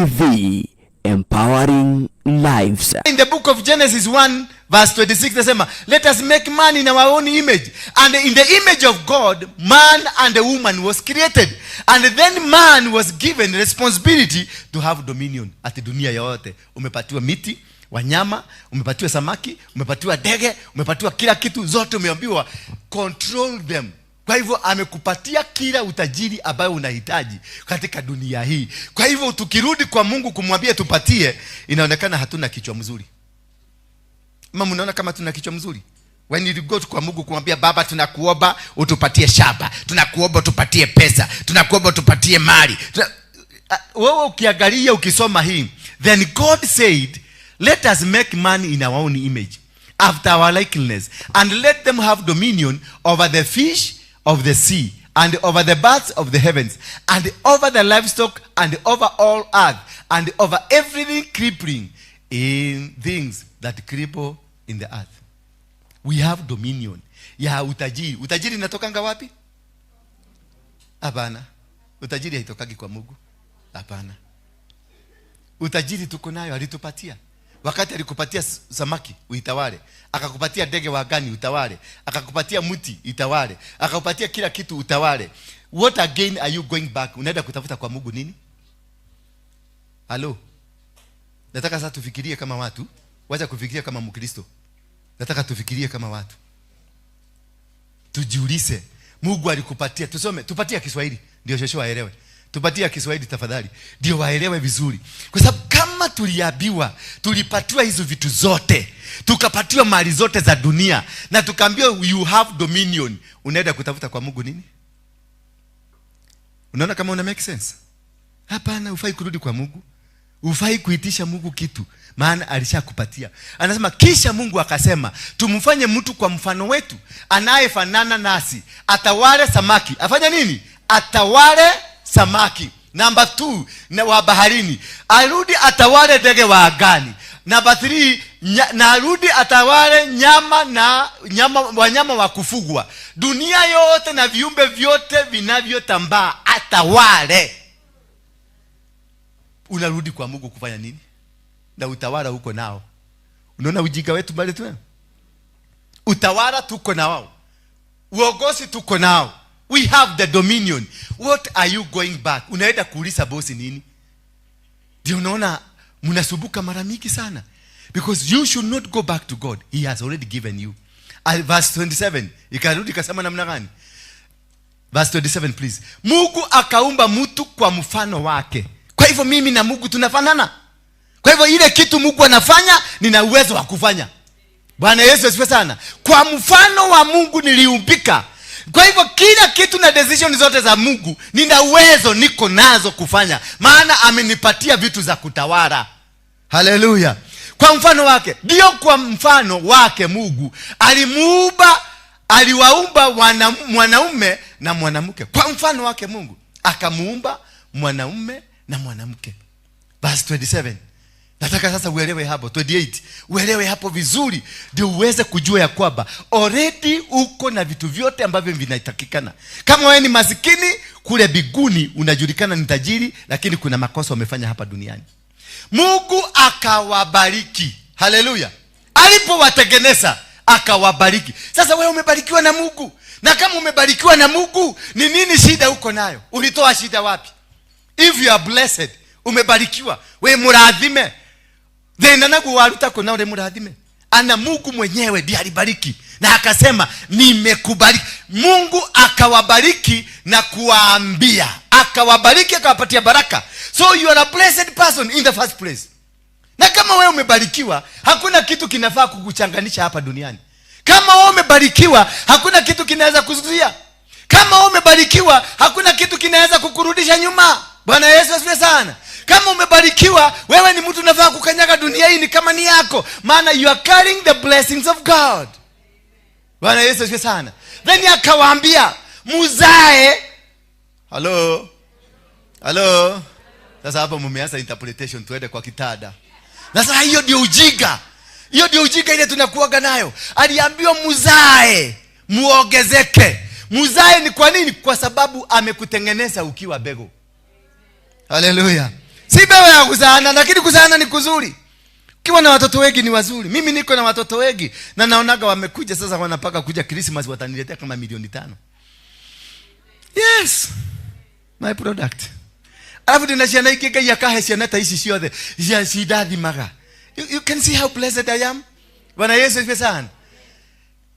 TV, empowering lives. In the book of Genesis 1 verse 26 nasema, "Let us make man in our own image." And in the image of God, man and a woman was created. And then man was given responsibility to have dominion. Ati dunia yote. Umepatiwa miti, wanyama, umepatiwa samaki, umepatiwa ndege, umepatiwa kila kitu, zote umeambiwa control them. Kwa hivyo amekupatia kila utajiri ambayo unahitaji katika dunia hii. Kwa hivyo tukirudi kwa Mungu kumwambia tupatie, inaonekana hatuna kichwa mzuri. Ama mnaona kama tuna kichwa mzuri? When you go kwa Mungu kumwambia, "Baba, tunakuomba utupatie shamba, tunakuomba utupatie pesa, tunakuomba utupatie mali." Wewe ukiangalia, ukisoma hii, "Then God said, 'Let us make man in our own image, after our likeness, and let them have dominion over the fish of the sea, and over the birds of the heavens, and over the livestock, and over all earth, and over everything creeping in things that creep in the earth.'" We have dominion ya utajiri. Utajiri inatokanga wapi? Hapana, utajiri haitokagi kwa Mungu. Hapana, utajiri tuko nayo, alitupatia wakati alikupatia samaki uitawale, akakupatia ndege wa angani utawale, akakupatia mti itawale, akakupatia kila kitu utawale. What again are you going back? Unaenda kutafuta kwa Mungu nini? Halo, nataka sasa tufikirie kama watu. Wacha kufikiria kama Mkristo. Nataka tufikirie kama watu, tujiulize. Mungu alikupatia. Tusome, tupatie Kiswahili ndio shosho waelewe. Tupatie Kiswahili tafadhali ndio waelewe vizuri, kwa sababu kama tuliambiwa, tulipatiwa hizo vitu zote, tukapatiwa mali zote za dunia na tukaambiwa you have dominion, unaenda kutafuta kwa Mungu nini? Unaona kama una make sense? Hapana, ufai kurudi kwa Mungu, ufai kuitisha Mungu kitu, maana alishakupatia. Anasema, "Kisha Mungu akasema, 'Tumfanye mtu kwa mfano wetu, anayefanana nasi, atawale samaki.'" Afanya nini? Atawale samaki. Namba 2, na wa baharini. Arudi atawale ndege wa angani. Namba 3, na arudi atawale nyama na nyama, wanyama wa kufugwa, dunia yote na viumbe vyote vinavyotambaa atawale. Unarudi kwa Mungu kufanya nini na utawala huko nao? Unaona ujinga wetu bale tu? Utawala tuko na wao, uongozi tuko nao, we have the dominion. What are you going back? Unaenda kuuliza bosi nini? Ndio unaona mnasumbuka mara mingi sana, because you should not go back to God. He has already given you. Verse 27 ikarudi ikasema namna gani? Verse 27, please. "Mungu akaumba mtu kwa mfano wake." Kwa hivyo mimi na Mungu tunafanana. Kwa hivyo ile kitu Mungu anafanya, nina uwezo wa kufanya. Bwana Yesu asifiwe sana. Kwa mfano wa Mungu niliumbika. Kwa hivyo kila kitu na decision zote za Mungu nina uwezo, niko nazo kufanya, maana amenipatia vitu za kutawala. Haleluya. Kwa mfano wake, ndio kwa mfano wake Mungu alimuumba, aliwaumba mwanaume na mwanamke. Kwa mfano wake Mungu akamuumba mwanaume na mwanamke. Verse 27, nataka sasa uelewe hapo, 28, uelewe hapo vizuri ndio uweze kujua ya kwamba already uko na vitu vyote ambavyo vinatakikana. Kama wewe ni masikini, kule mbinguni unajulikana ni tajiri, lakini kuna makosa umefanya hapa duniani. "Mungu akawabariki." Haleluya. Alipowatengeneza akawabariki. Sasa wewe umebarikiwa na Mungu, na kama umebarikiwa na Mungu, ni nini shida uko nayo? Ulitoa shida wapi? If you are blessed, umebarikiwa, we murathime, thina naguo waruta kuna uri murathime. Ana Mungu mwenyewe ndiye alibariki na akasema, "Nimekubariki." "Mungu akawabariki na kuwaambia." Akawabariki, akawapatia baraka. So you are a blessed person in the first place. Na kama wewe umebarikiwa, hakuna kitu kinafaa kukuchanganisha hapa duniani. Kama wewe umebarikiwa, hakuna kitu kinaweza kuzuia. Kama wewe umebarikiwa, hakuna kitu kinaweza kukurudisha nyuma. Bwana Yesu asifiwe sana. Kama umebarikiwa, wewe ni mtu unafaa kukanyaga dunia hii ni kama ni yako, maana you are carrying the blessings of God. Bwana Yesu asifiwe sana. Then akawaambia, "Muzae." Halo, halo. Sasa hapo mumeanza interpretation, tuende kwa kitanda. Na sasa hiyo ndio ujinga, hiyo ndio ujinga ile tunakuaga nayo. Aliambiwa muzae, muongezeke. Muzae ni kwa nini? Kwa sababu amekutengeneza ukiwa mbegu. Haleluya. Si pepo ya kuzaana, lakini kuzaana ni kuzuri. Ukiwa na watoto wengi ni wazuri. Mimi niko na watoto wengi na naonaga wamekuja sasa, wanapaka kuja Christmas, wataniletea kama milioni 5. Yes, my product. Alafu ndina ciana ingĩ Ngai akahe ciana ta ici ciothe cia cindathimaga. You can see how blessed I am. Bwana Yesu asifiwe sana.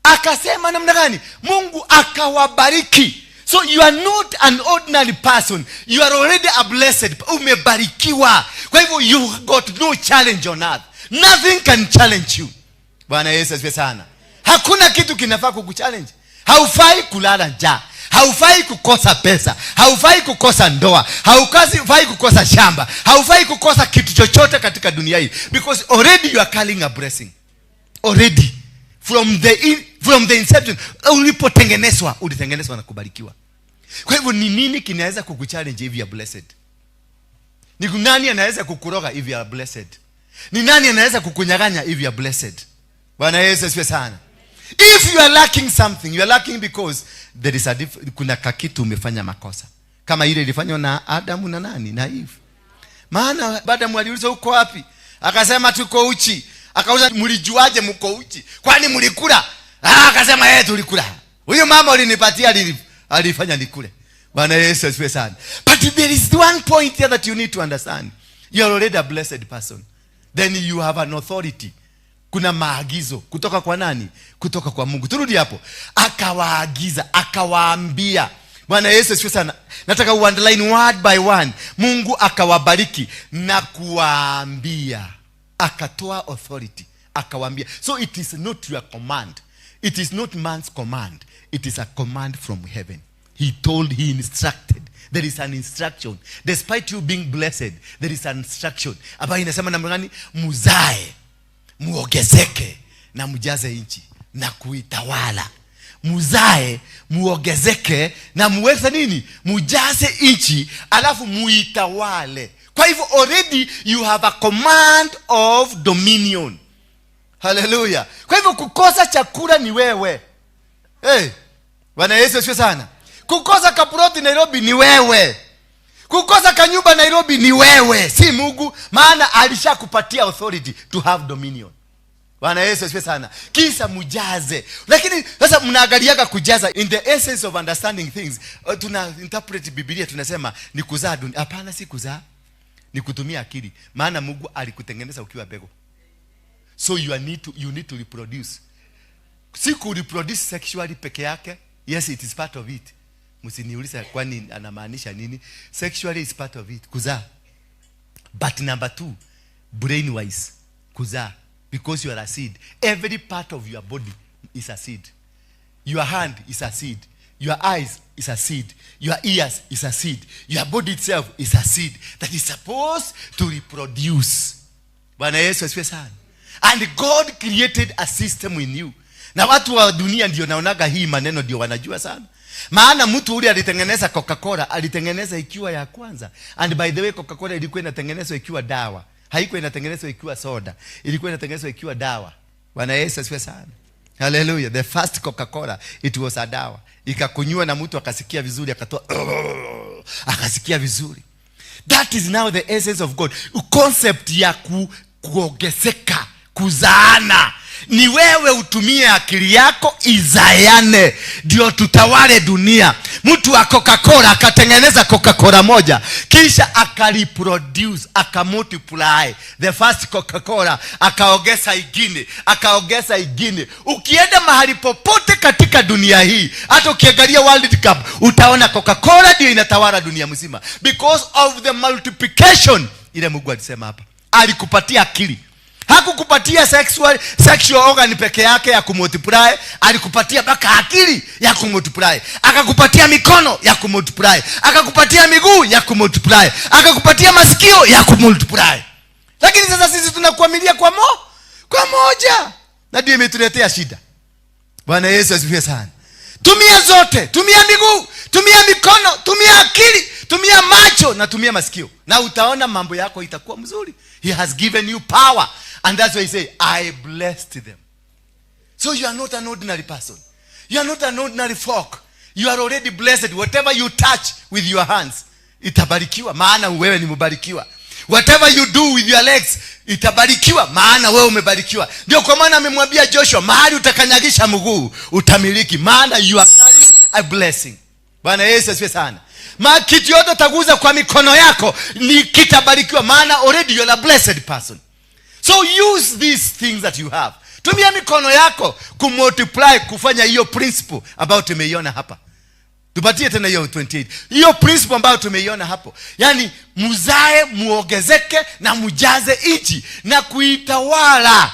Akasema namna gani? Mungu akawabariki. So you are not an ordinary person, you are already a blessed, umebarikiwa. Kwa hivyo you got no challenge on earth. Nothing can challenge you. Bwana Yesu asifiwe sana. Hakuna kitu kinafaa kukuchallenge. Haufai kulala njaa, haufai kukosa pesa, haufai kukosa ndoa, haufai kukosa shamba, haufai kukosa kitu chochote katika dunia hii, because already you are carrying a blessing already from the inception. Ulipotengenezwa, ulitengenezwa na kubarikiwa. Kwa hivyo ni nini kinaweza kukuchallenge if you are blessed? Ni nani anaweza kukuroga if you are blessed? Ni nani anaweza kukunyang'anya if you are blessed? Bwana Yesu asifiwe sana. If you are lacking something, you are lacking because there is a kuna kakitu umefanya makosa, kama ile ilifanywa na Adamu na nani, na Eve. Maana Adamu aliulizwa, "Uko wapi?" Akasema, "Tuko uchi." Akauliza, "Mlijuaje mko uchi? Kwani mlikula?" Ah, akasema, "Eh, tulikula. Huyu mama ulinipatia alifanya nikule." Bwana Yesu asifiwe sana. But there is one point here that you need to understand. You are already a blessed person. Then you have an authority. Kuna maagizo kutoka kwa nani? Kutoka kwa Mungu. Turudi hapo. Akawaagiza, akawaambia. Bwana Yesu asifiwe sana. Nataka uunderline word by one. Mungu akawabariki na kuwaambia. Akatoa authority, akawaambia. So it is not your command, it is not man's command, it is a command from heaven. He told, he instructed. There is an instruction. Despite you being blessed, there is an instruction ambayo inasema namna gani? Muzae, muongezeke na mjaze nchi na kuitawala. Muzae, muongezeke na muweze nini? Mujaze nchi alafu muitawale. Kwa hivyo already you have a command of dominion. Haleluya! Kwa hivyo kukosa chakula ni wewe. Hey, Bwana Yesu asifiwe sana. Kukosa kaploti Nairobi ni wewe. Kukosa kanyumba Nairobi ni wewe, si Mungu, maana alishakupatia authority to have dominion. Bwana Yesu asifiwe sana. Kisa mujaze. Lakini sasa mnaangaliaga kujaza in the essence of understanding things. Tuna interpret Biblia, tunasema ni kuzaa dunia. Hapana, si kuzaa, ni kutumia akili, maana Mungu alikutengeneza ukiwa mbegu. So you need to reproduce. Si ku reproduce sexually peke yake. Yes, it is part of it. Msiniulize kwani anamaanisha nini. Sexually is part of it, kuzaa. But number two, brain wise, kuzaa, because you are a seed. Every part of your body is a seed. Your hand is a seed, your eyes is a seed, your ears is a seed, your body itself is a seed that is supposed to reproduce. Bwana Yesu asifiwe sana. And God created a system in you. Na watu wa dunia ndio naonaga hii maneno ndio wanajua sana, maana mtu ule alitengeneza Coca-Cola alitengeneza ikiwa ya kwanza. And by the way, Coca-Cola ilikuwa inatengenezwa ikiwa dawa, haikuwa inatengenezwa ikiwa soda, ilikuwa inatengenezwa ikiwa dawa. Bwana Yesu asifiwe sana. Haleluya! The first Coca-Cola, it was a dawa. Ikakunywa na mtu akasikia vizuri, akatoa, akasikia vizuri. That is now the essence of God. Concept ya kuongezeka, kuzaana, ni wewe utumie akili yako izayane ndio tutawale dunia. Mtu wa Coca-Cola akatengeneza Coca-Cola moja, kisha akareproduce, akamultiply the first Coca-Cola, akaongeza ingine, akaongeza ingine. Ukienda mahali popote katika dunia hii, hata ukiangalia World Cup, utaona Coca-Cola ndio inatawala dunia mzima because of the multiplication ile Mungu alisema hapa. Alikupatia akili. Hakukupatia sexual organ peke yake ya kumultiply, alikupatia mpaka akili ya kumultiply. Akakupatia mikono ya kumultiply, akakupatia miguu ya kumultiply, akakupatia masikio ya kumultiply. Lakini sasa sisi tunakuamilia kwa moja, na ndio imetuletea shida. Bwana Yesu asifiwe sana. Tumia zote, tumia miguu, tumia mikono, tumia akili, tumia macho na tumia masikio, na utaona mambo yako itakuwa mzuri. He has given you power, and that's why he say, "I blessed them." So you are not an ordinary person, you are not an ordinary folk. You are already blessed. Whatever you touch with your hands itabarikiwa, maana wewe ni mbarikiwa. Whatever you do with your legs itabarikiwa, maana wewe umebarikiwa. Ndio kwa maana amemwambia Joshua, mahali utakanyagisha mguu utamiliki, maana you are carrying a blessing. Bwana Yesu asifiwe sana. Ma kitu yote utaguza kwa mikono yako ni kitabarikiwa, maana already you are a blessed person. So use these things that you have. Tumia mikono yako kumultiply, kufanya hiyo principle ambayo tumeiona hapa. Tupatie tena hiyo 28. Hiyo principle ambayo tumeiona hapo, yaani muzae, muongezeke na mujaze nchi na kuitawala.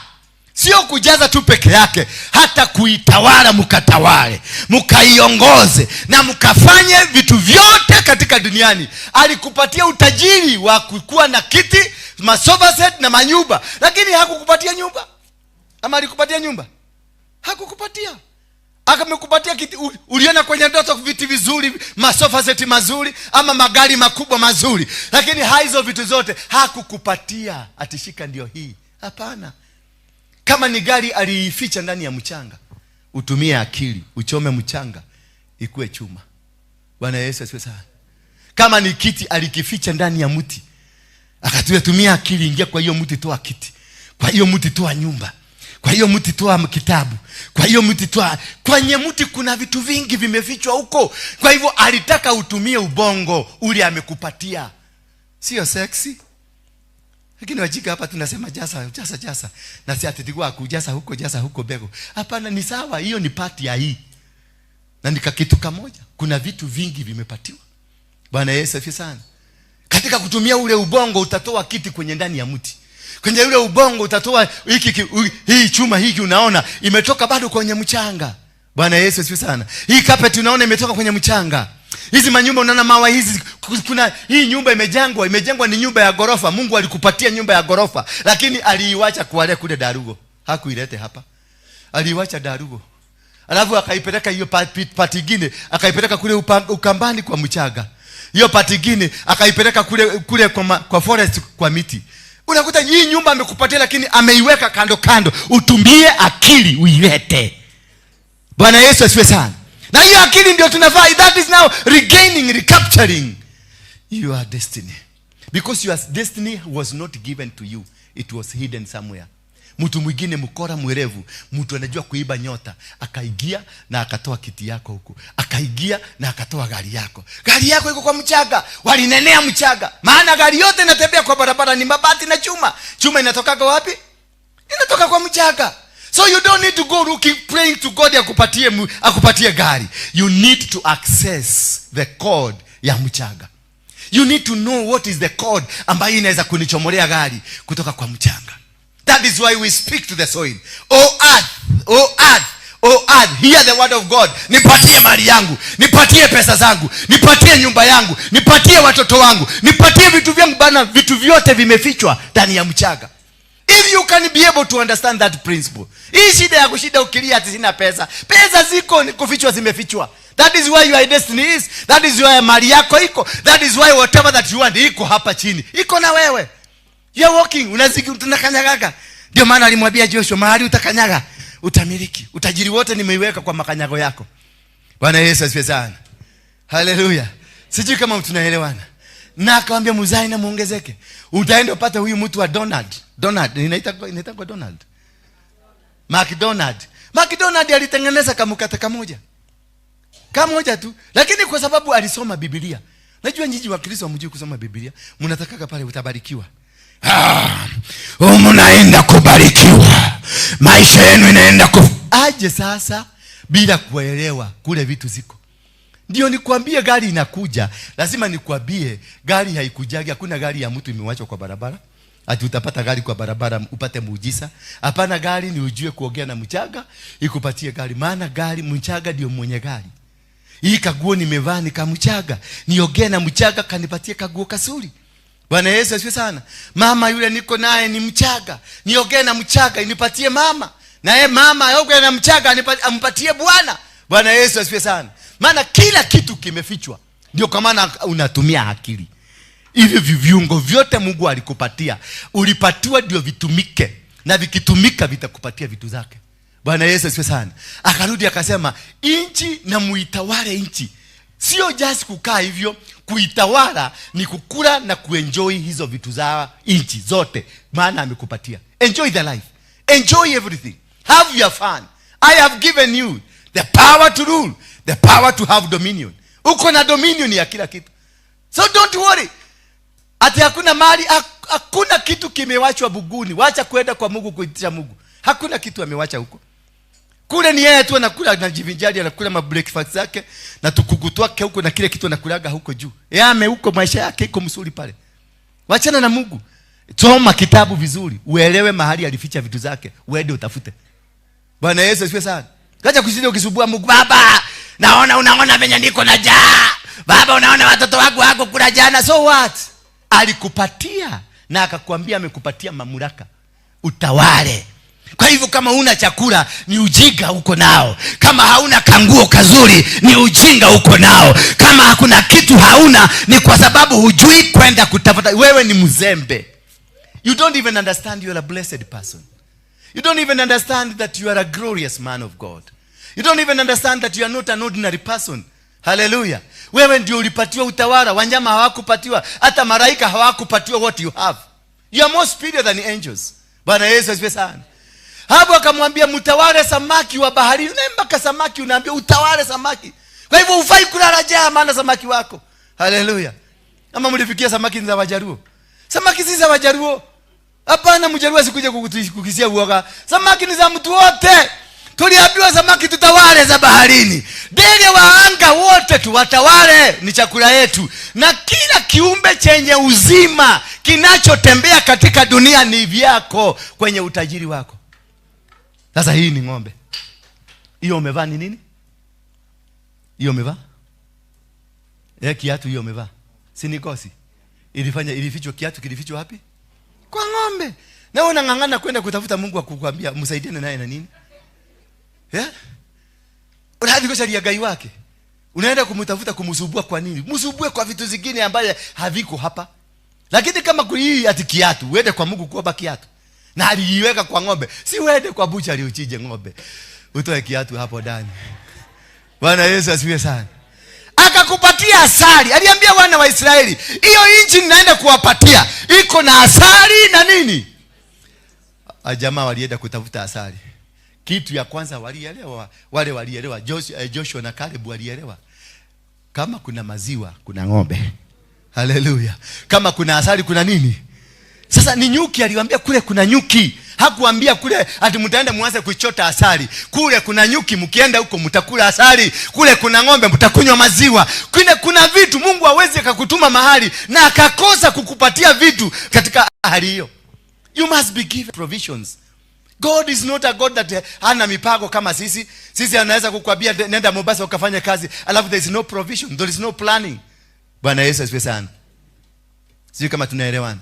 Sio kujaza tu peke yake, hata kuitawala, mkatawale, mkaiongoze na mkafanye vitu vyote katika duniani. Alikupatia utajiri wa kukuwa na kiti, masofa set na manyumba, lakini hakukupatia nyumba. Ama alikupatia nyumba? Hakukupatia. Akamekupatia kiti. Uliona kwenye ndoto viti vizuri, masofa seti mazuri, ama magari makubwa mazuri, lakini hizo vitu zote hakukupatia atishika ndio hii. Hapana. Kama ni gari aliificha ndani ya mchanga, utumie akili, uchome mchanga ikuwe chuma. Bwana Yesu asifiwe sana. Kama ni kiti alikificha ndani ya mti, akatumia akili, ingia kwa hiyo mti, toa kiti, kwa hiyo mti toa nyumba, kwa hiyo mti toa kitabu, kwa hiyo mti toa. Kwenye mti kuna vitu vingi vimefichwa huko. Kwa hivyo alitaka utumie ubongo ule amekupatia, sio sexy. Lakini wajika hapa tunasema jasa jasa jasa, na si ati tulikuwa kujaza huko jaza huko bego. Hapana, ni sawa, hiyo ni part ya hii. Na nika kitu kamoja, kuna vitu vingi vimepatiwa. Bwana Yesu asifiwe sana. Katika kutumia ule ubongo utatoa kiti kwenye ndani ya mti. Kwenye ule ubongo utatoa hiki hii chuma hiki unaona imetoka bado kwenye mchanga. Bwana Yesu asifiwe sana. Hii carpet unaona imetoka kwenye mchanga. Hizi manyumba unaona mawe hizi, kuna hii nyumba imejengwa ni nyumba ya gorofa. Mungu alikupatia nyumba ya gorofa, lakini aliiwacha kuwale kule Darugo. Hakuilete hapa. Aliiwacha Darugo. Alafu akaipeleka hiyo pati nyingine, akaipeleka kule Ukambani kwa mchanga. Hiyo pati nyingine akaipeleka kule kwa forest kwa miti. Unakuta hii nyumba amekupatia, lakini ameiweka kando kando. Utumie akili uilete. Bwana Yesu asifiwe sana. Na hiyo akili ndio tunafaa. That is now regaining, recapturing your destiny. Because your destiny was not given to you. It was hidden somewhere. Mtu mwingine mkora mwerevu, mtu anajua kuiba nyota, akaingia na akatoa kiti yako huku, akaingia na akatoa gari yako. Gari yako iko kwa mchanga, walinenea mchanga. Maana gari yote inatembea kwa barabara ni mabati na chuma. Chuma inatoka wapi? Inatoka kwa mchanga. So you don't need to go looking, praying to God akupatie gari. You need to access the code ya mchanga. You need to know what is the code ambayo inaweza kunichomolea gari kutoka kwa mchanga. That is why we speak to the soil. O earth, O earth, O earth, hear the word of God. Nipatie mali yangu, nipatie pesa zangu, nipatie nyumba yangu, nipatie watoto wangu, nipatie vitu vyangu bana. Vitu vyote vimefichwa ndani ya mchanga. If you can be able to understand that principle. Hii shida ya kushinda ukilia ati sina pesa. Pesa ziko, ni kufichwa zimefichwa. That is why your destiny is. That is why mali yako iko. That is why whatever that you want iko hapa chini. Iko na wewe. You are walking, unaziki tunakanyagaga. Ndio maana alimwambia Joshua, mahali utakanyaga utamiliki. Utajiri wote nimeiweka kwa makanyago yako. Bwana Yesu asifiwe sana. Haleluya. Sijui kama tunaelewana. Na akamwambia muzae na muongezeke. Utaenda upate huyu mtu wa Donald. Donald, inaitwa kwa Donald. McDonald. McDonald alitengeneza kamukate kamoja. Kamoja tu. Lakini kwa sababu alisoma Biblia. Najua nyinyi wa Kristo hamjui kusoma Biblia. Mnataka pale utabarikiwa. Mnaenda kubarikiwa. Maisha yenu inaenda aje sasa bila kuelewa kule vitu ziko. Ndio nikwambie gari inakuja, lazima nikwambie gari haikujagi. Hakuna gari ya mtu imewachwa kwa barabara. Ati utapata gari kwa barabara upate muujiza. Hapana, gari ni ujue kuongea na mchanga ikupatie gari. Maana gari mchanga ndio mwenye gari. Hii kaguo nimevaa ni kamchanga, niongee na mchanga kanipatie kaguo kasuri. Bwana Yesu asifiwe sana. Mama yule niko naye ni mchanga, niongee na mchanga inipatie mama. Na yeye mama aongee na mchanga ampatie Bwana. Bwana Yesu asifiwe sana. Maana kila kitu kimefichwa. Ndio kwa maana unatumia akili. Hivi viungo vyote Mungu alikupatia, ulipatiwa ndio vitumike, na vikitumika vitakupatia vitu zake. Bwana Yesu asifiwe sana. Akarudi akasema, inchi na muitawale inchi. Sio just kukaa hivyo. Kuitawala ni kukula na kuenjoy hizo vitu za nchi zote, maana amekupatia. Enjoy the life. Enjoy everything. Have your fun. I have given you the power to rule, the power to have dominion. Uko na dominion ya kila kitu. So don't worry. Ati hakuna mali, hakuna kitu kimewachwa buguni. Wacha kwenda kwa Mungu kuitisha Mungu. Hakuna kitu amewacha huko. Kule ni yeye tu anakula, anajivinjari, anakula ma breakfast zake na tukuku twake huko na kile kitu anakulaga huko juu. Yeye ame huko, maisha yake iko mzuri pale. Wachana na Mungu. Soma kitabu vizuri, uelewe mahali alificha vitu zake, uende utafute. Bwana Yesu asifiwe sana. Kaja kushinda ukisumbua Mungu, baba, naona unaona venye niko na njaa. Baba, unaona watoto wangu wako kula jana. So what? Alikupatia na akakwambia amekupatia mamlaka. Utawale. Kwa hivyo kama huna chakula ni ujinga uko nao. Kama hauna kanguo kazuri ni ujinga uko nao. Kama hakuna kitu hauna ni kwa sababu hujui kwenda kutafuta. Wewe ni mzembe. You don't even understand you are a blessed person. You don't even understand that you are a glorious man of God. You don't even understand that you are not an ordinary person. Hallelujah. Wewe ndio ulipatiwa utawala, wanyama hawakupatiwa, hata malaika hawakupatiwa what you have. You are more superior than angels. Bwana Yesu asifiwe sana. Hapo akamwambia mtawale samaki wa baharini. Mpaka samaki unaambia utawale samaki. Kwa hivyo hufai kulala njaa maana samaki wako. Hallelujah. Ama mlifikia samaki ni za Wajaruo? Samaki si za Wajaruo. Hapana, Mjaruo asikuja kukisia uoga. Samaki ni za mtu wote. Tuliambiwa samaki tutawale za baharini. Ndege wa anga wote tuwatawale, ni chakula yetu. Na kila kiumbe chenye uzima kinachotembea katika dunia ni vyako kwenye utajiri wako. Sasa hii ni ng'ombe. Hiyo umevaa ni nini? Hiyo umevaa? Kiatu hiyo umevaa. Si ni kosi? Ilifichwa kiatu, kilifichwa wapi? Kwa ng'ombe. Na wewe unang'ang'ana kwenda kutafuta Mungu akukwambia msaidiane naye na nini? Yeah? Unahadi kwa Ngai wake. Unaenda kumtafuta kumsumbua kwa nini? Msumbue kwa vitu zingine ambaye haviko hapa. Lakini kama hii ati kiatu, uende kwa Mungu kuomba kiatu. Na aliiweka kwa ng'ombe. Si uende kwa bucha aliuchinje ng'ombe. Utoe kiatu hapo ndani. Bwana Yesu asifiwe sana. Akakupatia asali. Aliambia wana wa Israeli, hiyo nchi ninaenda kuwapatia iko na asali na nini? Jamaa walienda kutafuta asali. Kitu ya kwanza walielewa, wale walielewa, Joshua na Caleb walielewa. Kama kuna maziwa, kuna ng'ombe. Haleluya. Kama kuna asali, kuna nini? Sasa ni nyuki, aliwaambia kule kuna nyuki. Hakuambia kule ati mtaenda muanze kuchota asali. Kule kuna nyuki, mkienda huko mtakula asali. Kule kuna ng'ombe, mtakunywa maziwa. Kule kuna vitu Mungu hawezi akakutuma mahali na akakosa kukupatia vitu katika hali hiyo. You must be given provisions. God is not a God that hana mipango kama sisi. Sisi anaweza kukwambia nenda Mombasa ukafanye kazi, alafu there is no provision, there is no planning. Bwana Yesu asifiwe sana. Sijui kama tunaelewana.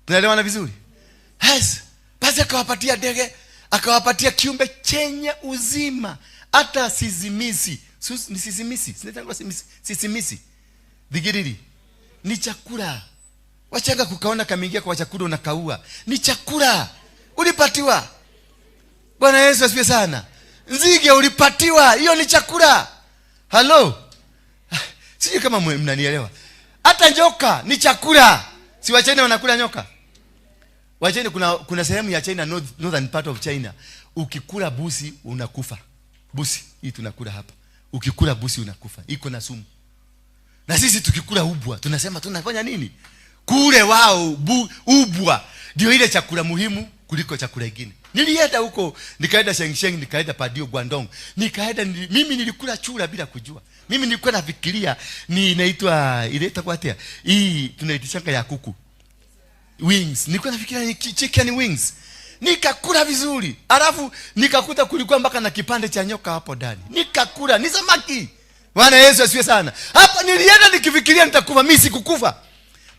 Tunaelewana vizuri? Yes. Basi akawapatia ndege, akawapatia kiumbe chenye uzima, hata sizimisi. Ni sizimisi, sinaitangwa sizimisi. Dhigiriri. Ni chakula. Wachanga kukaona kameingia kwa chakula unakaua. Ni chakula. Ulipatiwa. Bwana Yesu asifiwe sana. Nzige ulipatiwa, hiyo ni chakula. Hello. Sijui kama mnanielewa. Hata nyoka ni chakula. Si wa China wanakula nyoka? Wa China kuna sehemu ya China, northern part of China. Ukikula busi unakufa. Busi hii tunakula hapa. Ukikula busi unakufa. Iko na sumu. Na sisi tukikula ubwa tunasema tunafanya nini? Kule wao ubwa ndio ile chakula muhimu kuliko chakula kingine. Nilienda huko, nikaenda Shenzhen, nikaenda Padio Guangdong. Nikaenda mimi nilikula chura bila kujua. Mimi nilikuwa nafikiria ni inaitwa inaitwa kwa tia. Hii tunaitishanga ya kuku. Wings. Nilikuwa nafikiria ni chicken wings. Nikakula vizuri. Alafu nikakuta kulikuwa mpaka na kipande cha nyoka hapo ndani. Nikakula, ni samaki. Bwana Yesu asifiwe sana. Hapa nilienda nikifikiria nitakufa, mimi sikukufa.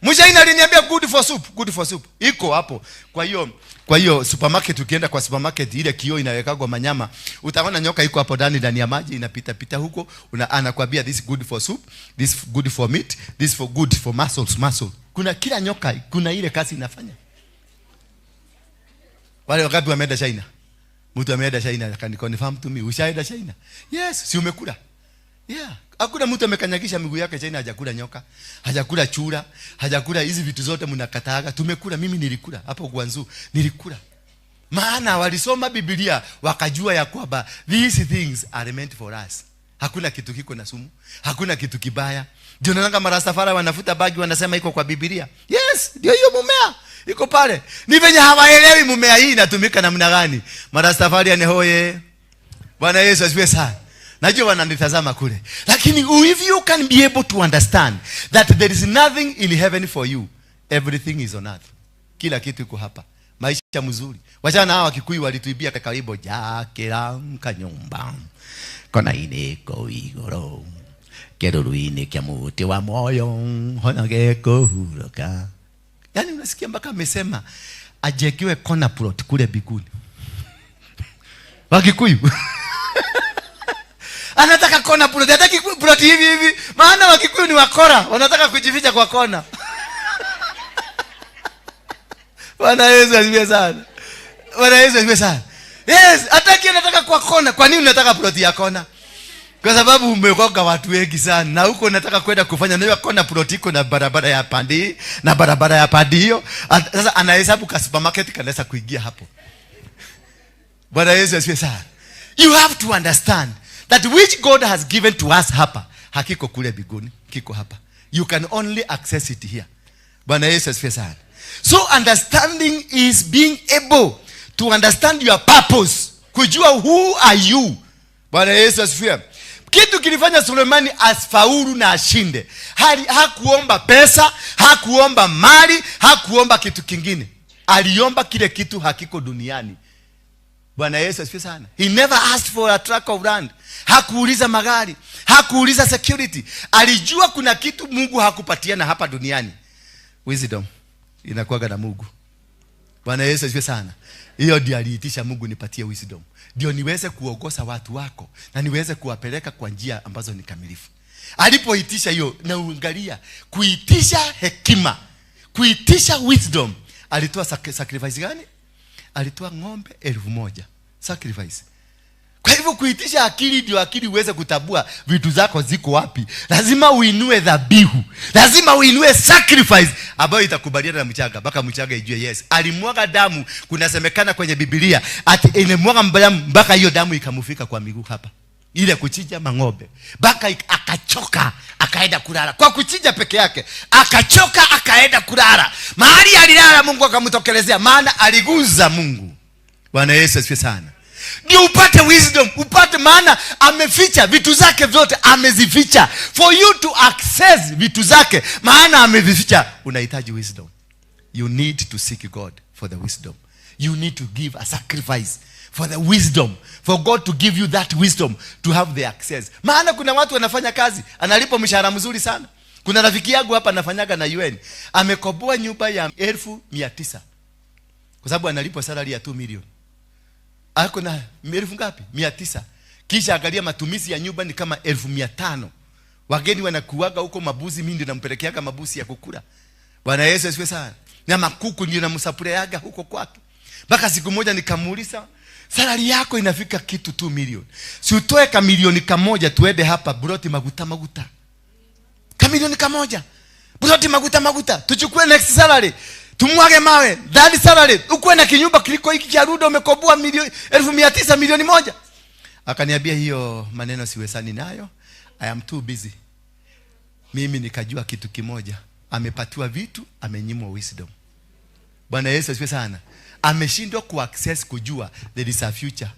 Mshaina aliniambia good for soup, good for soup. Iko hapo. Kwa hiyo supermarket, ukienda kwa supermarket ile kioo inawekagwa manyama, utaona nyoka iko hapo ndani, ndani ya maji inapita pita huko, anakuambia this good for soup, this good for meat, this for good for muscles, muscle. Kuna kila nyoka, kuna ile kazi inafanya. Wale wangapi wameenda China? Mtu ameenda China akaniconfirm to me, ushaenda China? Yes, si umekula? Yeah. Hakuna mtu amekanyagisha miguu yake China hajakula nyoka, hajakula chura, hajakula hizi vitu zote mnakataaga. Tumekula, mimi nilikula hapo Guangzhou, nilikula. Maana walisoma Biblia wakajua ya kwamba these things are meant for us. Hakuna kitu kiko na sumu, hakuna kitu kibaya. Ndio naona marastafara wanafuta bagi wanasema iko kwa Biblia. Yes, ndio hiyo mumea iko pale. Ni venye hawaelewi mumea hii inatumika namna gani. Marastafari anehoye. Bwana Yesu asifiwe sana. Najua wananitazama kule. Lakini if you can be able to understand that there is nothing in heaven for you, everything is on earth. Kila kitu iko hapa. Maisha mzuri. Wachana na hawa Wakikuyu walituibia karibu jakira kanyumba. Kona ine ko igoro. Keruru-inĩ kĩa mũtĩ wa moyo honage kũhurũka. Yaani unasikia mpaka amesema ajengewe corner plot kule mbinguni. Wakikuyu. Anataka kona plot, hataki plot hivi hivi. Maana Wakikuyu ni wakora, wanataka kujificha kwa kona. Bwana Yesu asifiwe sana. Bwana Yesu asifiwe sana. Yes, hataki, anataka kwa kona. Kwa nini unataka plot ya kona? Kwa sababu umekoga watu wengi sana na huko unataka kwenda kufanya na kona plot iko na barabara ya pandi na barabara ya pandi hiyo. Sasa anahesabu ka supermarket kanaweza kuingia hapo. Bwana Yesu asifiwe sana. You have to understand that which God has given to us hapa hakiko kule mbinguni, kiko hapa. You can only access it here. Bwana Yesu asifiwe sana. So understanding is being able to understand your purpose. Kujua who are you. Bwana Yesu asifiwe. Kitu kilifanya Sulemani afaulu na ashinde. Hakuomba pesa, hakuomba mali, hakuomba kitu kingine. Aliomba kile kitu hakiko duniani. Bwana Yesu asifiwe sana. He never asked for a tract of land. Hakuuliza magari, hakuuliza security. Alijua kuna kitu Mungu hakupatiana hapa duniani. Wisdom inakuwaga na Mungu. Bwana Yesu asifiwe sana. Hiyo ndio aliitisha, Mungu nipatie wisdom, ndio niweze kuongoza watu wako na niweze kuwapeleka kwa njia ambazo ni kamilifu. Alipoitisha hiyo, na uangalia, kuitisha hekima, kuitisha wisdom, alitoa sacrifice gani? Alitoa ng'ombe 1000 sacrifice. Kwa hivyo kuitisha akili ndio akili uweze kutambua vitu zako ziko wapi. Lazima uinue dhabihu. Lazima uinue sacrifice ambayo itakubaliana na mchanga mpaka mchanga ijue yes. Alimwaga damu, kunasemekana kwenye Biblia ati ilimwaga damu mpaka hiyo damu ikamufika kwa miguu hapa. Ile kuchinja mang'ombe. Mpaka akachoka, akaenda kulala. Kwa kuchinja peke yake, akachoka akaenda kulala. Mahali alilala Mungu akamtokelezea, maana aliguza Mungu. Bwana Yesu asifiwe sana. Ndio upate wisdom, upate, maana ameficha vitu zake vyote, amezificha. For you to access vitu zake, maana amezificha, unahitaji wisdom. You need to seek God for the wisdom. You need to give a sacrifice for the wisdom, for God to give you that wisdom to have the access. Maana kuna watu wanafanya kazi, analipwa mshahara mzuri sana. Kuna rafiki yangu hapa anafanyaga na UN, amekoboa nyumba ya 900,000 kwa sababu analipwa salary ya 2 million. Ako na elfu ngapi? 900. Kisha angalia matumizi ya nyumba ni kama 500,000. Wageni wanakuaga huko mabuzi, mimi ndio nampelekeaga mabuzi ya kukula. Bwana Yesu asifiwe sana. Na makuku ndio namsapuleaga huko kwake. Mpaka siku moja nikamuuliza, salary yako inafika kitu 2 million. Si utoe kamilioni kamoja tuende hapa broti maguta maguta. Kamilioni kamoja. Broti maguta maguta. Tuchukue next salary. Tumwage mawe. That salary. Ukuwe na kinyumba kiliko hiki cha Rudo umekoboa milioni 900,000 1,000,000. Akaniambia hiyo maneno siwezani nayo. I am too busy. Mimi nikajua kitu kimoja. Amepatiwa vitu, amenyimwa wisdom. Bwana Yesu asifiwe sana. Ameshindwa kuaccess kujua there is a future.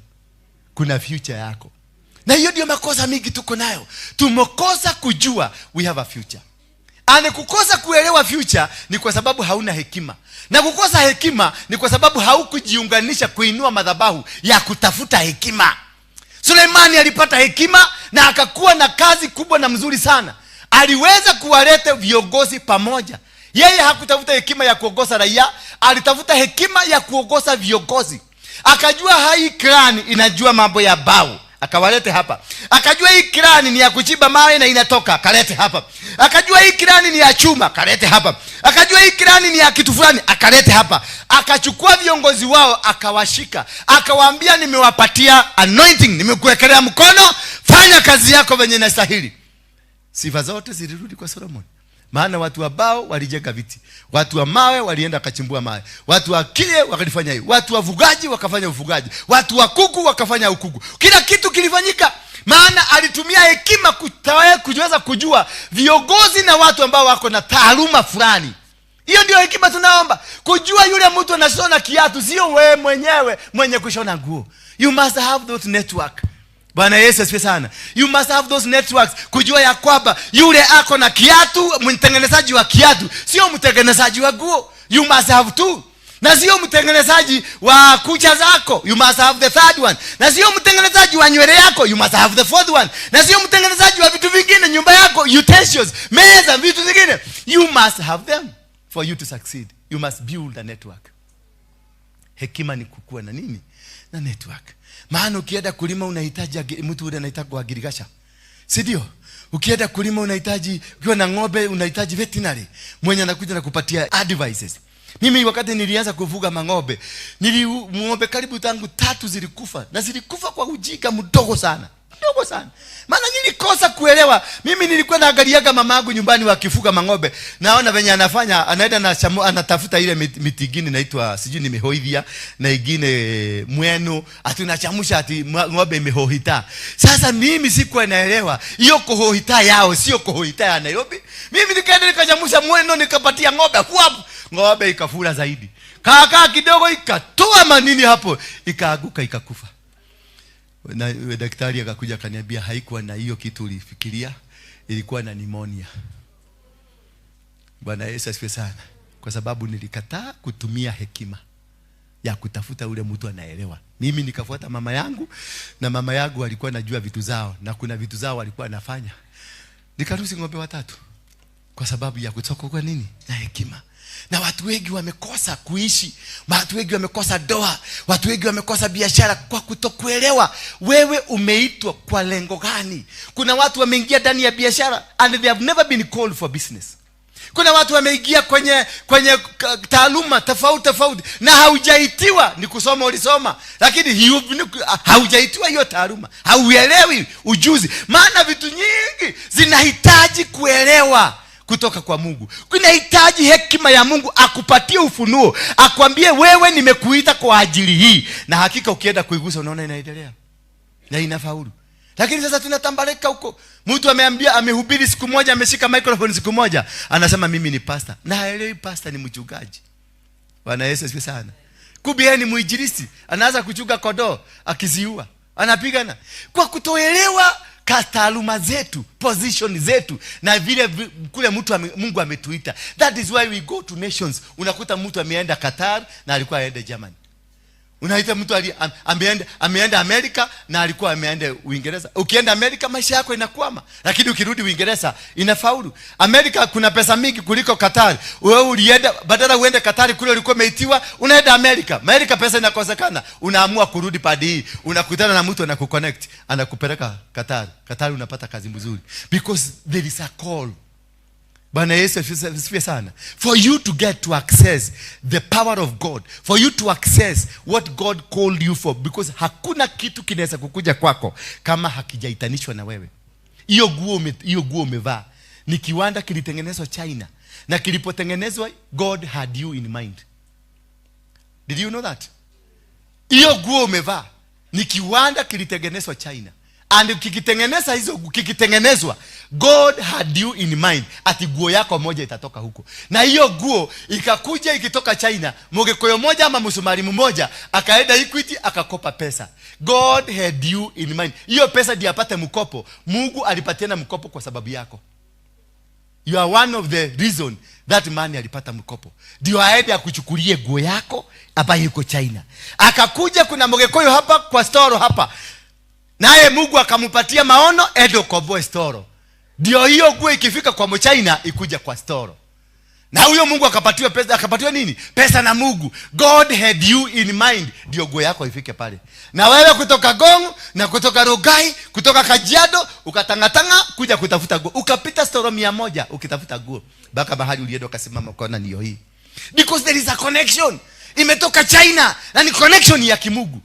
Kuna future yako. Na hiyo ndio makosa mingi tuko nayo. Tumekosa kujua we have a future. And kukosa kuelewa future ni kwa sababu hauna hekima. Na kukosa hekima ni kwa sababu haukujiunganisha kuinua madhabahu ya kutafuta hekima. Suleimani alipata hekima na akakuwa na kazi kubwa na mzuri sana. Aliweza kuwaleta viongozi pamoja. Yeye hakutafuta hekima ya kuongoza raia, alitafuta hekima ya kuongoza viongozi. Akajua hii clan inajua mambo ya bao. akawalete hapa. Akajua hii kirani ni ya kuchimba mawe na inatoka, akalete hapa. Akajua hii kirani ni ya chuma, akalete hapa. Akajua hii kirani ni ya kitu fulani, akalete hapa. Akachukua viongozi wao akawashika, akawaambia, "Nimewapatia anointing, nimekuwekelea mkono, fanya kazi yako venye inastahili." Sifa zote zilirudi kwa Solomon, maana watu wa bao walijenga viti, watu wa mawe walienda wakachimbua mawe, watu wa kile wakalifanya hiyo, watu wa ufugaji wakafanya ufugaji, watu wa kuku wakafanya ukuku. Kila kitu kilifanyika, maana alitumia hekima kuweza kujua viongozi na watu ambao wako na taaluma fulani. Hiyo ndio hekima tunaomba, kujua yule mtu anashona kiatu, sio wewe mwenyewe mwenye kushona nguo. You must have those network. Bwana Yesu asifiwe sana. You must have those networks kujua ya kwamba yule ako na kiatu, mtengenezaji wa kiatu, sio mtengenezaji wa nguo. You must have two. Na sio mtengenezaji wa kucha zako, you must have the third one. Na sio mtengenezaji wa nywele yako, you must have the fourth one. Na sio mtengenezaji wa vitu vingine, nyumba yako, utensils, meza, vitu vingine. You must have them for you to succeed. You must build a network. Hekima ni kukua na nini? Na network. Maana ukienda kulima unahitaji mtu ule anaitwa agriculture, si ndio? Ukienda kulima unahitaji, ukiwa na ng'ombe unahitaji veterinary mwenye anakuja na kupatia advices. Mimi wakati nilianza kufuga mang'ombe, ng'ombe karibu tangu tatu zilikufa, na zilikufa kwa ujinga mdogo sana, mdogo sana, maana nilikosa kuelewa. Mimi nilikuwa naangaliaga mamangu nyumbani wakifuga mang'ombe, naona venye anafanya, anaenda na shamu, anatafuta ile miti ingine inaitwa sijui ni mihoithia na ingine mwenu, ati unachamusha ati ng'ombe imehohita. Sasa mimi sikuwa naelewa hiyo kuhohita yao sio kuhohita ya Nairobi. Mimi nikaenda nikachamusha mweno, nikapatia ng'ombe, huap, ng'ombe ikafura zaidi, kaakaa kidogo ikatoa manini hapo, ikaanguka, ikakufa. Na daktari akakuja akaniambia, "Haikuwa na hiyo kitu ulifikiria, ilikuwa na pneumonia." Bwana Yesu asifiwe sana. Kwa sababu nilikataa kutumia hekima ya kutafuta ule mtu anaelewa. Mimi nikafuata mama yangu, na mama yangu alikuwa anajua vitu zao, na kuna vitu zao walikuwa anafanya. Nikarusi ng'ombe watatu kwa sababu ya kutoka kwa nini na hekima. Na watu wengi wamekosa kuishi, watu wengi wamekosa ndoa, watu wengi wamekosa biashara kwa kutokuelewa wewe umeitwa kwa lengo gani. Kuna watu wameingia ndani ya biashara and they have never been called for business. Kuna watu wameingia kwenye taaluma tofauti tofauti na haujaitiwa. Ni kusoma ulisoma, lakini haujaitiwa hiyo taaluma, hauelewi ujuzi. Maana vitu nyingi zinahitaji kuelewa kutoka kwa Mungu, kunahitaji hekima ya Mungu akupatie ufunuo, akwambie, "Wewe nimekuita kwa ajili hii," na hakika ukienda kuigusa unaona inaendelea na inafaulu. Lakini sasa tunatambalika huko. Mtu ameambia, amehubiri siku moja, ameshika microphone siku moja, anasema, "Mimi ni pastor," na haelewi pastor ni mchungaji. Bwana Yesu asifiwe sana. Kumbe yeye ni mwinjilisti, anaanza kuchunga kondoo, akiziua, anapigana kwa kutoelewa taaluma zetu, position zetu na vile kule Mungu ametuita. That is why we go to nations. Unakuta mtu ameenda Qatar na alikuwa aende Germany. Unaita mtu ameenda Amerika na alikuwa ameenda Uingereza. Ukienda Amerika maisha yako inakwama, lakini ukirudi Uingereza inafaulu. Amerika kuna pesa mingi kuliko Qatar. Wewe ulienda, badala uende Qatar kule ulikuwa umeitiwa, unaenda Amerika. Amerika pesa inakosekana, unaamua kurudi padi hii. Unakutana na mtu anakuconnect, anakupeleka Qatar. Qatar unapata kazi mzuri because there is a call. Bwana Yesu asifiwe sana. For you to get to access the power of God, for you to access what God called you for, because hakuna kitu kinaweza kukuja kwako kama hakijaitanishwa na wewe. Hiyo guo umevaa ni kiwanda kilitengenezwa China, na kilipotengenezwa God had you in mind. Did you know that? Hiyo guo umevaa ni kiwanda kilitengenezwa China, and kikitengeneza hizo kikitengenezwa, God had you in mind ati guo yako moja itatoka huko. Na hiyo guo ikakuja ikitoka China, Mgikuyu moja ama msumari mmoja akaenda Equity akakopa pesa. God had you in mind. Hiyo pesa ndiyo apate mkopo. Mungu alipatiana mkopo kwa sababu yako. You are one of the reason that man alipata mkopo, ndio aende akuchukulie guo yako ambayo iko China. Akakuja, kuna Mgikuyu hapa kwa storo hapa, naye Mungu akampatia maono, ende ukomboe storo, ndio hiyo guo ikifika kwa mchina ikuja kwa storo. Na huyo Mungu akapatiwa pesa, akapatiwa nini? Pesa na Mungu. God had you in mind ndio nguo yako ifike pale. Na wewe kutoka Gong na kutoka Rugai, kutoka Kajiado, ukatangatanga kuja kutafuta nguo. Ukapita storo 100 ukitafuta nguo. Mpaka mahali ulienda ukasimama ukaona niyo hii. Because there is a connection. Imetoka China na ni connection ya kimungu.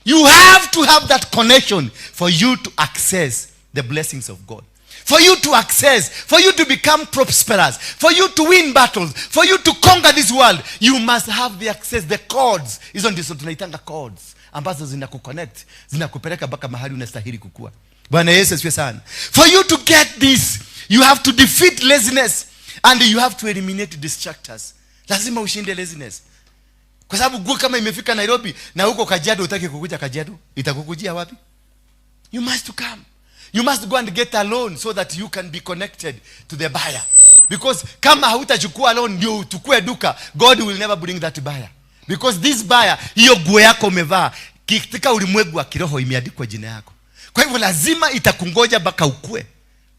You have to have that connection for you to access the blessings of God. For you to access, for you to become prosperous, for you to win battles, for you to conquer this world, you must have the access, the cords. Hizo ndizo tunaitanga cords ambazo zinakuconnect, zinakupeleka mpaka mahali unastahili kukua. Bwana Yesu asifiwe sana. For you to get this, you have to defeat laziness and you have to eliminate distractors. Lazima ushinde laziness. Kwa sababu nguo kama imefika Nairobi na huko Kajiado hutaki kukuja Kajiado, itakukujia wapi? You must come. You must go and get a loan so that you can be connected to the buyer. Because kama hautachukua loan ndio uchukue duka, God will never bring that buyer. Because this buyer, hiyo nguo yako umevaa, katika ulimwengu wa kiroho imeandikwa jina yako. Kwa hivyo lazima itakungoja mpaka ukue.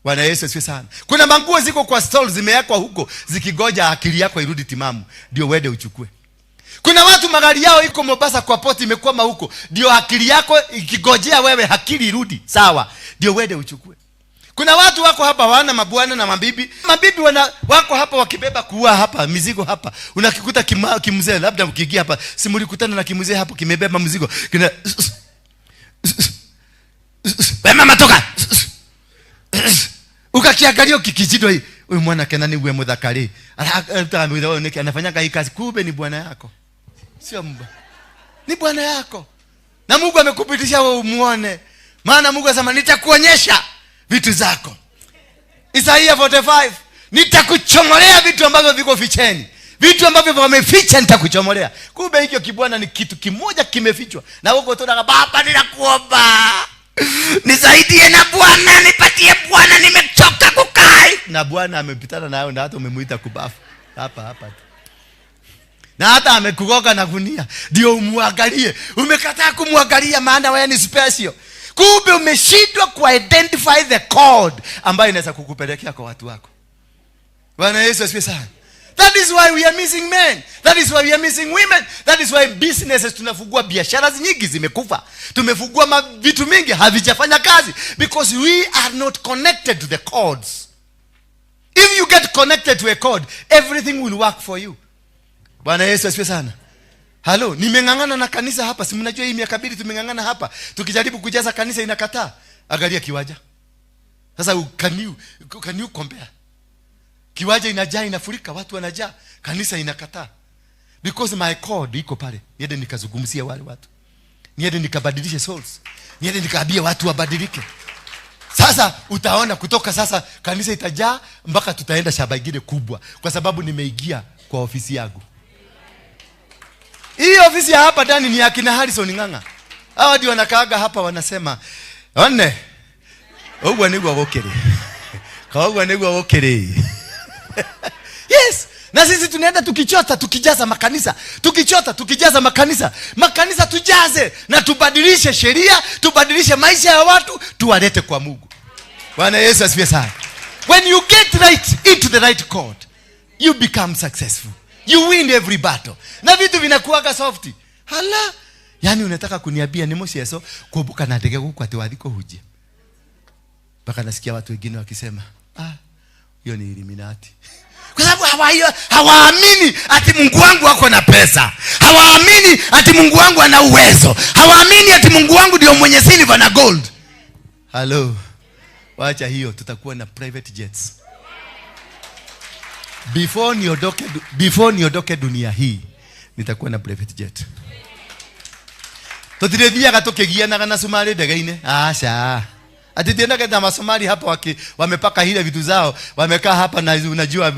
Bwana Yesu asifiwe sana. Kuna manguo ziko kwa stall zimewekwa huko zikigoja akili yako irudi timamu ndio uende uchukue. Kuna watu magari yao iko Mombasa kwa port imekwama huko, ndio akili yako ikigojea wewe akili irudi sawa, ndio uende uchukue. Kuna watu wako hapa wana mabwana na mabibi. Mabibi wako hapa wakibeba kuua hapa mizigo hapa. Unakikuta kimzee, labda mkiingia hapa, si mlikutana na kimzee hapo kimebeba mzigo. Kina wewe mama toka. Ukakiangalia kikijidwa hii, huyu mwana kena ni uwe muthakari. Anafanyanga hii kazi, kumbe ni bwana yako. Sio mbwa. Ni bwana yako. Na Mungu amekupitisha wewe umuone. Maana Mungu anasema nitakuonyesha vitu zako. Isaia 45, nitakuchomolea vitu ambavyo viko ficheni. Vitu ambavyo wameficha nitakuchomolea. Kumbe hicho kibwana ni kitu kimoja kimefichwa. Na huko tunaka baba ninakuomba. Nisaidie na Bwana, nipatie Bwana, nimechoka kukaa. Na Bwana amepitana nayo na hata umemuita kubafu. Hapa hapa tu. Na hata amekugoga na gunia. Ndio umuangalie. Umekataa kumwangalia maana wewe ni special. Kumbe umeshindwa ku-identify the cord ambayo inaweza kukupelekea kwa watu wako. Bwana Yesu asifiwe sana. That is why we are missing men. That is why we are missing women. That is why businesses tunafungua biashara nyingi zimekufa. Tumefungua vitu mingi havijafanya kazi because we are not connected to the cords. If you get connected to a cord, everything will work for you. Bwana Yesu asifiwe sana. Halo, nimeng'ang'ana na kanisa hapa. Si mnajua hii miaka 2 tumeng'ang'ana hapa. Tukijaribu kujaza kanisa inakataa. Angalia kiwanja. Sasa can you compare? Kiwanja inajaa, inafurika, watu wanajaa, kanisa inakataa. Because my cord iko pale. Niende nikazungumzie wale watu. Niende nikabadilishe souls. Niende nikaambie watu wabadilike. Sasa utaona kutoka sasa kanisa itajaa mpaka tutaenda shamba ingine kubwa, kwa sababu nimeingia kwa ofisi yangu. Hii ofisi ya hapa ndani ni ya kina Harrison Ng'ang'a. Hawa ndio wanakaaga hapa wanasema, "One, uguo niguo gukiri. Koguo niguo gukiri." Yes. Na sisi tunaenda tukichota, tukijaza makanisa. Tukichota, tukijaza makanisa. Makanisa tujaze na tubadilishe sheria, tubadilishe maisha ya watu, tuwalete kwa Mungu. Bwana Yesu asifiwe sana. When you get right into the right court, you become successful. You win every battle. Na vitu vinakuwaga soft. Hala, yani unataka kuniambia ni Mosieso kuoboka na ndege huko ati wathiko hujia. Mpaka nasikia watu wengine wakisema, hiyo ni Illuminati. Kwa sababu hawaamini ati Mungu wangu ako na pesa. Hawaamini ati Mungu wangu ana uwezo. Hawaamini ati Mungu wangu ndio mwenye silver na gold. Hello. Wacha hiyo, tutakuwa na private jets. Before niondoke dunia hii, nitakuwa na private jet. Tutirethiaga tukigianaga na Somali ndege-inĩ. Acha. Ati tena na Masomali hapa wamepaka ile vitu zao, wamekaa hapa na unajua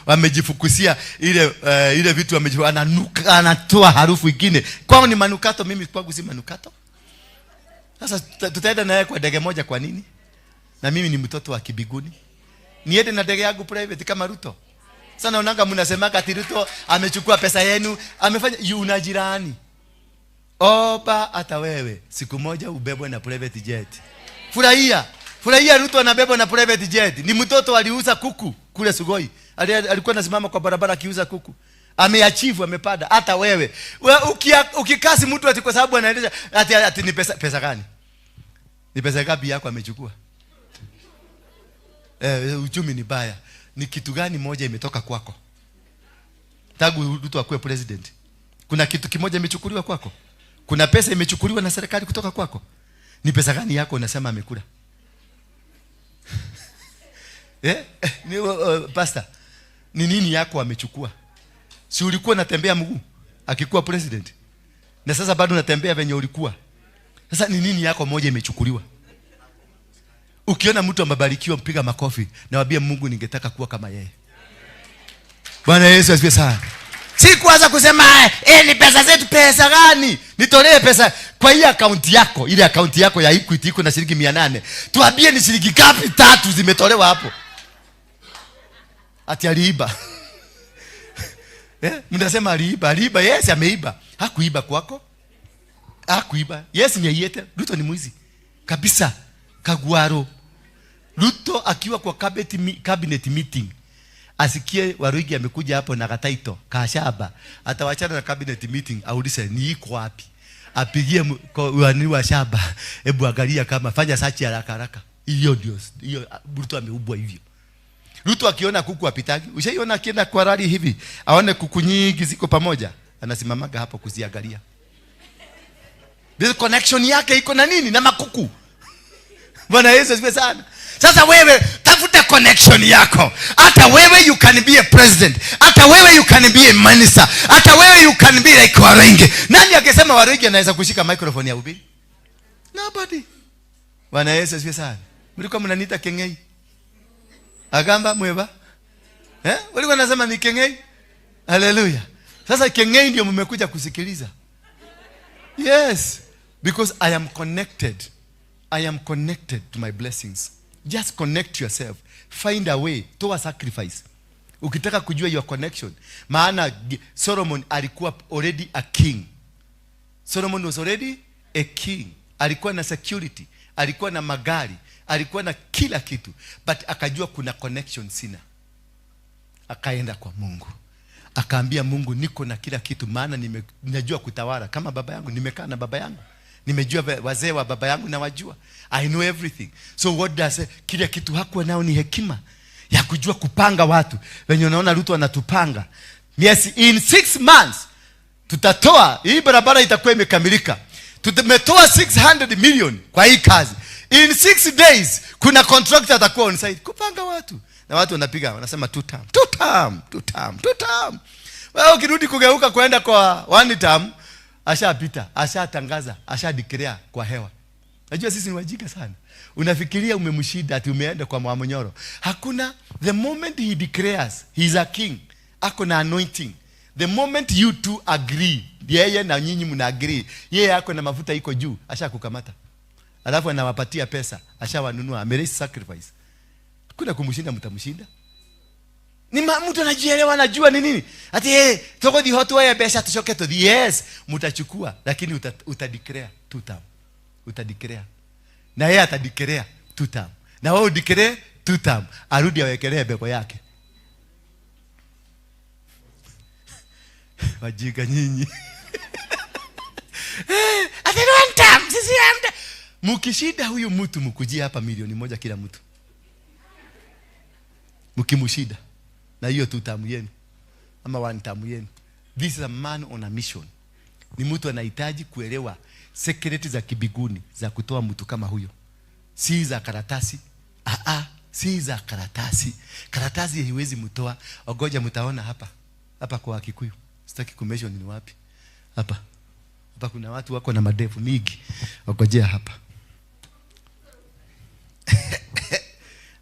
wamejifukusia ile vitu ananuka, anatoa harufu ingine. Kwao ni manukato, mimi kwangu si manukato. Sasa tutaenda naye kwa ndege moja kwa nini? Na mimi ni mtoto wa kibiguni. Niende na ndege yangu private kama Ruto. Sasa naonanga mnasemaga ati Ruto amechukua pesa yenu, amefanya una jirani. Oba hata wewe siku moja ubebwe na private jet. Furahia. Furahia Ruto anabebwa na private jet. Ni mtoto aliuza kuku. Kule Sugoi alikuwa anasimama kwa barabara akiuza kuku. Ameachieve, amepanda. Hata wewe ukikasi mtu ati kwa sababu anaendesha ati ni pesa, pesa gani? Ni pesa ngapi yako amechukua? Uchumi ni baya. Ni kitu gani moja imetoka kwako? Tangu Ruto akuwe president, kuna kitu kimoja imechukuliwa kwako? Kuna pesa imechukuliwa na serikali kutoka kwako? Ni pesa gani yako unasema amekula? Ni pastor, ni nini yako amechukua? Si ulikuwa unatembea mguu akikuwa president, na sasa bado unatembea venye ulikuwa. Sasa ni nini yako moja imechukuliwa? Ukiona mtu amebarikiwa, mpiga makofi na waambie Mungu, ningetaka kuwa kama yeye. Bwana Yesu asifiwe sana. Si kuanza kusema ni pesa zetu. Pesa gani? Nitolee pesa kwa hii akaunti yako, ile akaunti yako ya Equity iko na shilingi 800. Tuambie ni shilingi ngapi tatu zimetolewa hapo? Ati aliiba. Mnasema aliiba, aliiba. Yes, ameiba. Hakuiba kwako. Hakuiba. Yes, ni yete. Ruto ni mwizi. Kabisa. Kaguaro. Ruto akiwa kwa cabinet meeting, asikie Waruinge amekuja hapo na kataito kashaba, atawachana na cabinet meeting, aulize ni iko wapi, apigie wani wa shaba, hebu angalia kama fanya search haraka haraka. Hiyo ndio hiyo. Ruto ameubwa hivyo. Ruto akiona kuku apitagi. Ushaiona akienda kwa rally hivi, aone kuku nyingi ziko pamoja, anasimamaga hapo kuziangalia. This connection yake iko na nini? Na makuku. Bwana Yesu asifiwe sana. Sasa wewe tafuta connection yako. Hata wewe you can be a president. Hata wewe you can be a minister. Hata wewe you can be like Waruinge. Nani akisema Waruinge anaweza kushika microphone ya ubiri? Nobody. Bwana Yesu asifiwe sana. Mlikuwa mnaniita Kengei. Agamba mweba. Walikuwa nasema ni Kengei. Hallelujah. Sasa Kengei ndio mmekuja kusikiliza. Yes, because I am connected. I am connected to my blessings. Just connect yourself. Find a way. Toa sacrifice. Ukitaka kujua your connection. Maana Solomon alikuwa already a king. Solomon was already a king. Alikuwa na security, alikuwa na magari, alikuwa na kila kitu. But akajua kuna connection sina. Akaenda kwa Mungu. Akaambia Mungu, niko na kila kitu, maana najua kutawala kama baba yangu, nimekaa na baba yangu. Nimejua wazee wa baba yangu nawajua. I know everything. So what does kile kitu hakuwa nao ni hekima ya kujua kupanga watu. Wenye unaona Ruto anatupanga. Yes, in 6 months tutatoa hii barabara itakuwa imekamilika. Tumetoa 600 million kwa hii kazi. In 6 days kuna contractor atakuwa on site kupanga watu. Na watu wanapiga wanasema two term, two term, two term, two term. Wewe ukirudi kugeuka kwenda kwa one term, ashapita, ashatangaza, asha declare kwa hewa. Najua sisi ni wajinga sana. Unafikiria umemshinda ati umeenda kwa Mwamunyoro. Hakuna. The moment he declares he is a king, ako na anointing. The moment you two agree, yeye na nyinyi mna agree, yeye ako na mafuta iko juu, ashakukamata. Alafu anawapatia pesa, ashawanunua, ameraise sacrifice. Hakuna kumshinda, mtamshinda. Ni mtu anajielewa, anajua ni nini. Ati toko di hotu ya pesa tuchoke tu. Yes, mtachukua, lakini utadeclare two term. Utadeclare. Na yeye atadeclare two term. Na wewe udeclare two term. Arudi awekelee beko yake. Wajinga nyinyi. Ati one term, sisi one term. Mukishinda huyu mtu mkujia hapa 1,000,000 kila mtu. Mkimshinda na hiyo two term yenu ama one term yenu. This is a man on a mission. Ni mtu anahitaji kuelewa secret za kibiguni za kutoa mtu kama huyo. Si za karatasi. Si za karatasi. Karatasi haiwezi mtoa. Ogoja mtaona hapa. Hapa kwa Kikuyu. Sitaki kumention ni wapi. Hapa. Hapa kuna watu wako na madevu mingi. Ogojea hapa.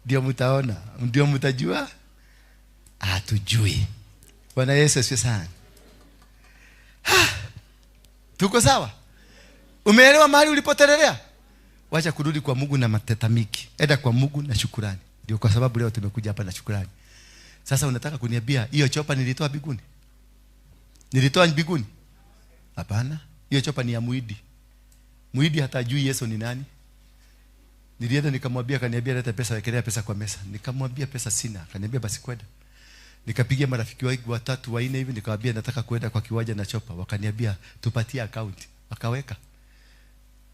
Ndio mtaona, ndio mtajua. Hatujui. Bwana Yesu asifiwe sana. Tuko sawa? Umeelewa mahali ulipotelelea? Wacha kurudi kwa Mungu na matetamiki. Enda kwa Mungu na shukrani. Ndio kwa sababu leo tumekuja hapa na shukrani. Sasa unataka kuniambia hiyo chopa nilitoa mbinguni? Nilitoa mbinguni? Hapana. Hiyo chopa ni ya Muhindi. Muhindi hatajui Yesu ni nani. Nilienda nikamwambia, akaniambia leta pesa, wekelea pesa kwa meza. Nikamwambia pesa sina. Akaniambia basi kwenda. Nikapigia marafiki wangu watatu wanne hivi, nikamwambia nataka kwenda kwa kiwanja na chopa. Wakaniambia tupatie account. Wakaweka.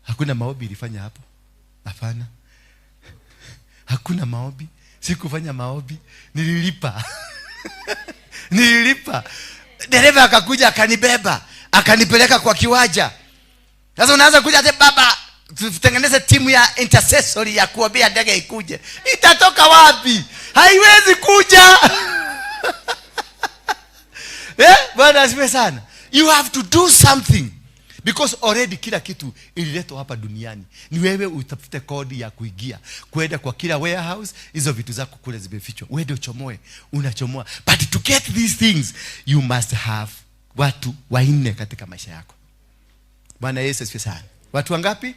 Hakuna maombi ilifanya hapo. Hapana. Hakuna maombi. Sikufanya maombi. Nililipa. Nililipa. Dereva akakuja akanibeba, akanipeleka kwa kiwanja. Sasa unaanza kuja ati baba, tutengeneze timu ya intercessory ya kuombea ndege ikuje. Itatoka wapi? Haiwezi kuja. Bwana asifiwe sana. You have to do something. Because already kila kitu ililetwa hapa duniani. Ni wewe utafute kodi ya kuingia. Kwenda kwa kila warehouse, hizo vitu zako kule zimefichwa. Wewe ndio uchomoe, unachomoa. But to get these things, you must have watu wanne katika maisha yako. Bwana Yesu asifiwe sana. Watu wangapi?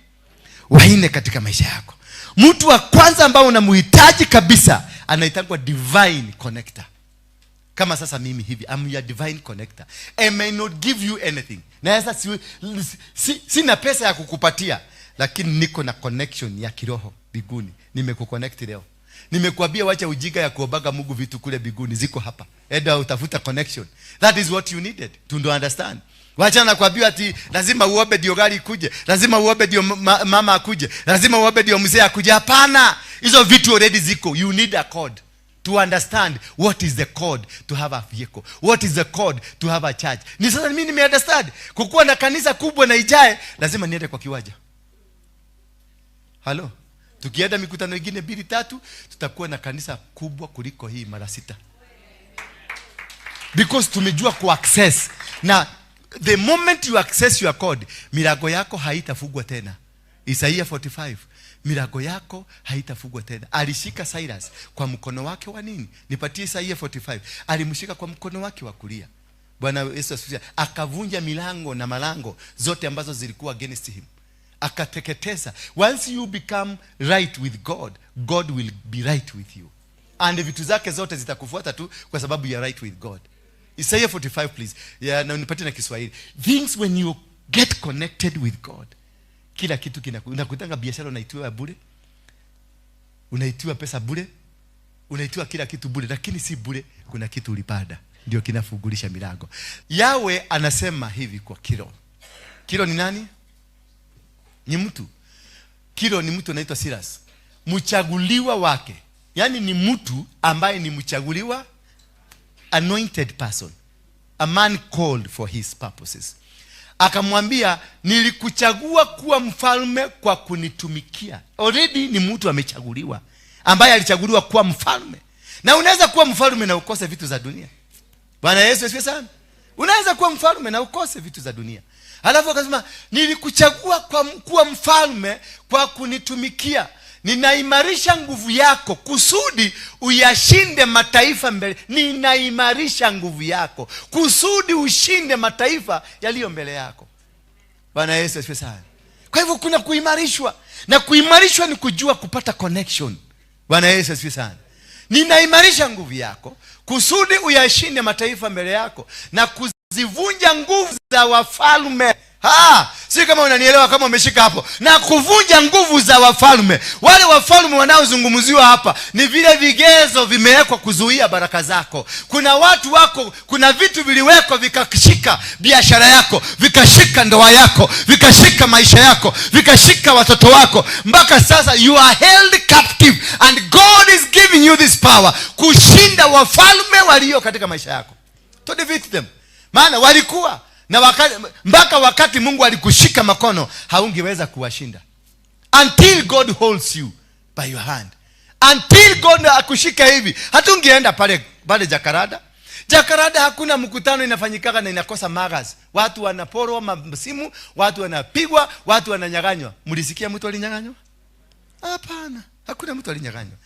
Wanne katika maisha yako. Mtu wa kwanza ambao unamhitaji kabisa anaitwa divine connector. Kama sasa mimi hivi, I'm your divine connector. I may not give you anything. Na sasa sina pesa ya kukupatia, lakini niko na connection ya kiroho mbinguni. Nimekuconnect leo. Nimekuambia wacha ujinga ya kuombaga Mungu vitu kule mbinguni, ziko hapa. Enda utafuta connection. That is what you needed to understand. Wacha nakwambia ati lazima uombe ndio gari ikuje, lazima uombe ndio mama akuje, lazima uombe ndio mzee akuje. Hapana, hizo vitu already ziko. You need a code to understand what is the code to have a vehicle, what is the code to have a church. Ni sasa mimi nime understand kukuwa na kanisa kubwa na ijae, lazima niende kwa kiwanja. Halo, tukienda mikutano ingine 2 3, tutakuwa na kanisa kubwa kuliko hii mara 6. Because tumejua ku access. Na the moment you access your code, milango yako haitafungwa tena. Isaiah 45, milango yako haitafungwa tena. Alishika Cyrus kwa mkono wake wa nini? Nipatie Isaiah 45. Alimshika kwa mkono wake wa kulia. Bwana Yesu asifiwe. Akavunja milango na malango zote ambazo zilikuwa against him. Akateketeza. Once you become right with God, God will be right with you. And vitu zake zote zitakufuata tu kwa sababu you are right with God. Isaiah 45 please. Yeah, na unipatie na Kiswahili. Things when you get connected with God, kila kitu unakutanga biashara unaitiwa bure, unaitiwa pesa bure, unaitiwa kila kitu bure, lakini si bure, kuna kitu ulipanda ndio kinafungulisha milango. Yahweh anasema hivi kwa Kiro. Kiro ni nani? Ni mtu. Kiro ni mtu anaitwa Cyrus, mchaguliwa wake. Yaani ni mtu ambaye ni mchaguliwa, anointed person, a man called for his purposes. Akamwambia nilikuchagua kuwa mfalme kwa kunitumikia. Already ni mtu amechaguliwa, ambaye alichaguliwa kuwa mfalme. Na unaweza kuwa mfalme na ukose vitu za dunia. Bwana Yesu asifiwe sana. Unaweza kuwa mfalme na ukose vitu za dunia. Alafu akasema nilikuchagua kuwa mfalme kwa kunitumikia. Ninaimarisha nguvu yako kusudi uyashinde mataifa mbele. Ninaimarisha nguvu yako kusudi ushinde mataifa yaliyo mbele yako. Bwana Yesu asifiwe sana. Kwa hivyo kuna kuimarishwa, na kuimarishwa ni kujua kupata connection. Bwana Yesu asifiwe sana. Ninaimarisha nguvu yako kusudi uyashinde mataifa mbele yako na kuzivunja nguvu za wafalme. Si kama unanielewa, kama umeshika hapo. Na kuvunja nguvu za wafalme. Wale wafalme wanaozungumziwa hapa ni vile vigezo vimewekwa kuzuia baraka zako. Kuna watu wako, kuna vitu viliwekwa vikashika biashara yako, vikashika ndoa yako, vikashika maisha yako, vikashika watoto wako. Mpaka sasa you are held captive and God is giving you this power kushinda wafalme walio katika maisha yako. To defeat them. Maana walikuwa na wakati, mpaka wakati Mungu alikushika makono haungeweza kuwashinda. Until God holds you by your hand. Until God akushika hivi, hatungeenda pale Jakarada. Jakarada hakuna mkutano inafanyikaga na inakosa magas. Watu wanaporwa masimu, watu wanapigwa, watu wananyang'anywa. Mlisikia mtu alinyang'anywa? Hapana, hakuna mtu alinyang'anywa.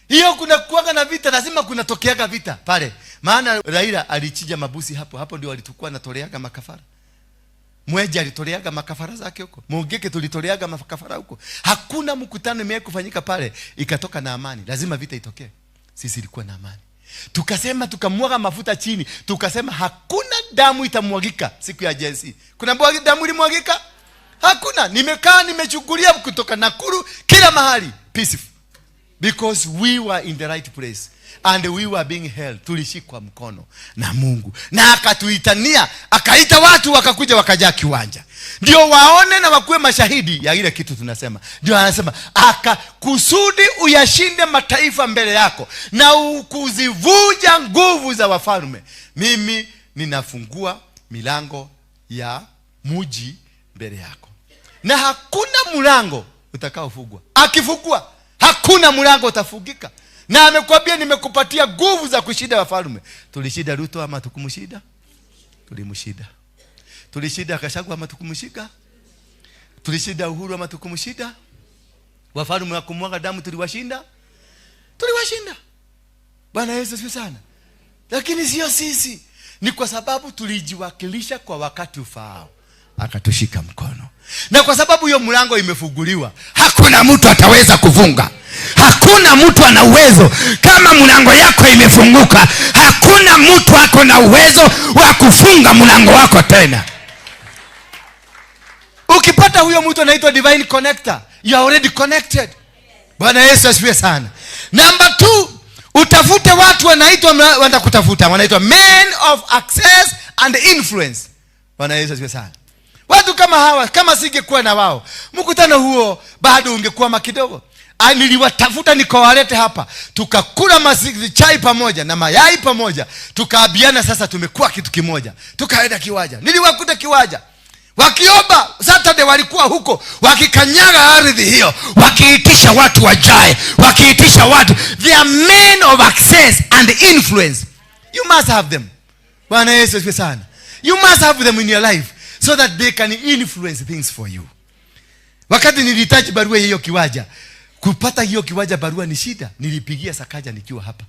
Hiyo kuna kuwaga na vita, lazima kunatokeaga vita pale. Maana Raila alichinja mabusi hapo, hapo ndio alitakuwa anatoleaga makafara. Mweja alitoleaga makafara zake huko. Mungiki tulitoleaga makafara huko. Hakuna mkutano imewahi kufanyika pale ikatoka na amani. Lazima vita itokee. Sisi ilikuwa na amani. Tukasema, tukamwaga mafuta chini, tukasema hakuna damu itamwagika siku ya Gen Z. Kuna damu ilimwagika? Hakuna. Nimekaa nimechukulia kutoka Nakuru kila mahali peaceful. Because we were in the right place and we were being held. Tulishikwa mkono na Mungu na akatuitania, akaita watu wakakuja wakajaa kiwanja, ndio waone na wakuwe mashahidi ya ile kitu tunasema. Ndio anasema akakusudi uyashinde mataifa mbele yako na ukuzivunja nguvu za wafalme. Mimi ninafungua milango ya muji mbele yako, na hakuna mlango utakaofungwa. Akifungua hakuna mlango utafungika. Na amekwambia nimekupatia nguvu za kushinda wafalme. Tulishinda Ruto ama tukumshinda? Tulimshinda. Tulishinda Gachagua ama tukumshika? Tulishinda Uhuru ama tukumshinda? Wafalme wa kumwaga damu tuliwashinda? Tuliwashinda. Bwana Yesu asifiwe sana. Lakini sio sisi. Ni kwa sababu tulijiwakilisha kwa wakati ufaao. Akatushika mkono. Na kwa sababu hiyo mlango imefunguliwa, hakuna mtu ataweza kufunga. Hakuna mtu ana uwezo. Kama mlango yako imefunguka, hakuna mtu ako na uwezo wa kufunga mlango wako tena. Ukipata huyo mtu anaitwa divine connector, you are already connected. Bwana Yesu asifiwe sana. Number 2, utafute watu wanaitwa, wanakutafuta, wanaitwa men of access and influence. Bwana Yesu asifiwe sana. Watu kama hawa, kama singekuwa na wao, mkutano huo bado ungekwama kidogo. Niliwatafuta nikawalete hapa, tukakula chai pamoja na mayai pamoja, tukaabiana sasa tumekuwa kitu kimoja. Tukaenda kiwanja. Niliwakuta kiwanja wakiomba. Saturday walikuwa huko wakikanyaga ardhi hiyo, wakiitisha watu wajae, wakiitisha watu. They are men of access and influence. You must have them. Bwana Yesu asifiwe sana. You must have them in your life so that they can influence things for you. Wakati nilihitaji barua hiyo kiwanja, kupata hiyo kiwanja barua ni shida. Nilipigia Sakaja nikiwa hapa.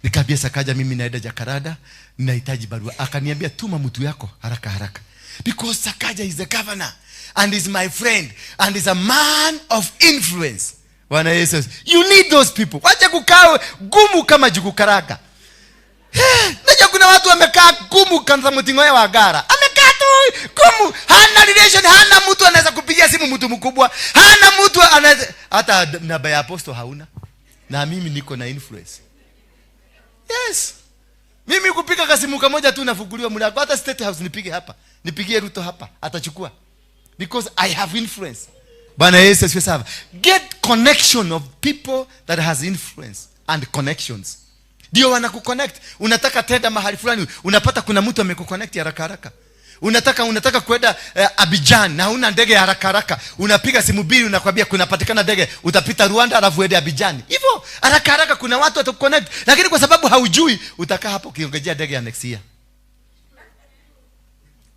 Nikaambia Sakaja mimi naenda Jakaranda, ninahitaji barua. Akaniambia tuma mtu yako haraka haraka. Because Sakaja is the governor and is my friend and is a man of influence. Bwana Yesu. You need those people. Wacha kukaa gumu kama jugu karanga. Najua kuna watu wamekaa gumu kama mtingoya wa gara. Amekaa tu gumu, hana relation, hana mtu anaweza kupigia simu mtu mkubwa, hana mtu anaweza hata namba ya apostle hauna. Na mimi niko na influence. Yes. Mimi kupiga kasimu kamoja tu nafunguliwa mlango. Hata State House nipige hapa, nipigie Ruto hapa, atachukua. Because I have influence. Bwana Yesu asifiwe sana. Get connection of people that has influence and connections. Ndio wanakuconnect. Unataka tenda mahali fulani, unapata kuna mtu amekuconnect haraka haraka. Unataka kwenda Abidjan na huna ndege ya haraka haraka. Unapiga simu mbili, unakwambia kunapatikana ndege, utapita Rwanda alafu uende Abidjan. Hivyo haraka haraka kuna watu watakuconnect, lakini kwa sababu haujui utakaa hapo ukiongejea ndege ya next year.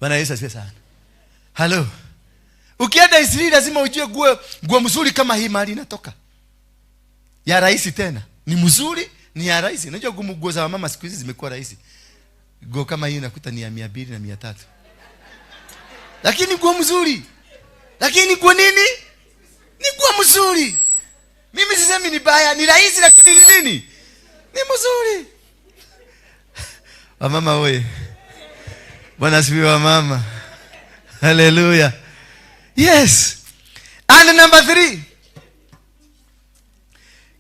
Bwana Yesu asifiwe sana. Hello. Ukienda Israeli lazima ujue nguo mzuri kama hii mahali inatoka. Ya rahisi tena. Ni mzuri, ni ya rahisi. Unajua nguo za mama siku hizi zimekuwa rahisi. Nguo kama hii unakuta ni ya 200 na 300. Lakini nguo mzuri. Lakini nguo nini? Ni nguo mzuri. Mimi sisemi ni baya, ni rahisi lakini ni nini? Ni mzuri. Wamama oye. Bwana asifiwe wamama. Hallelujah. Yes. And number 3.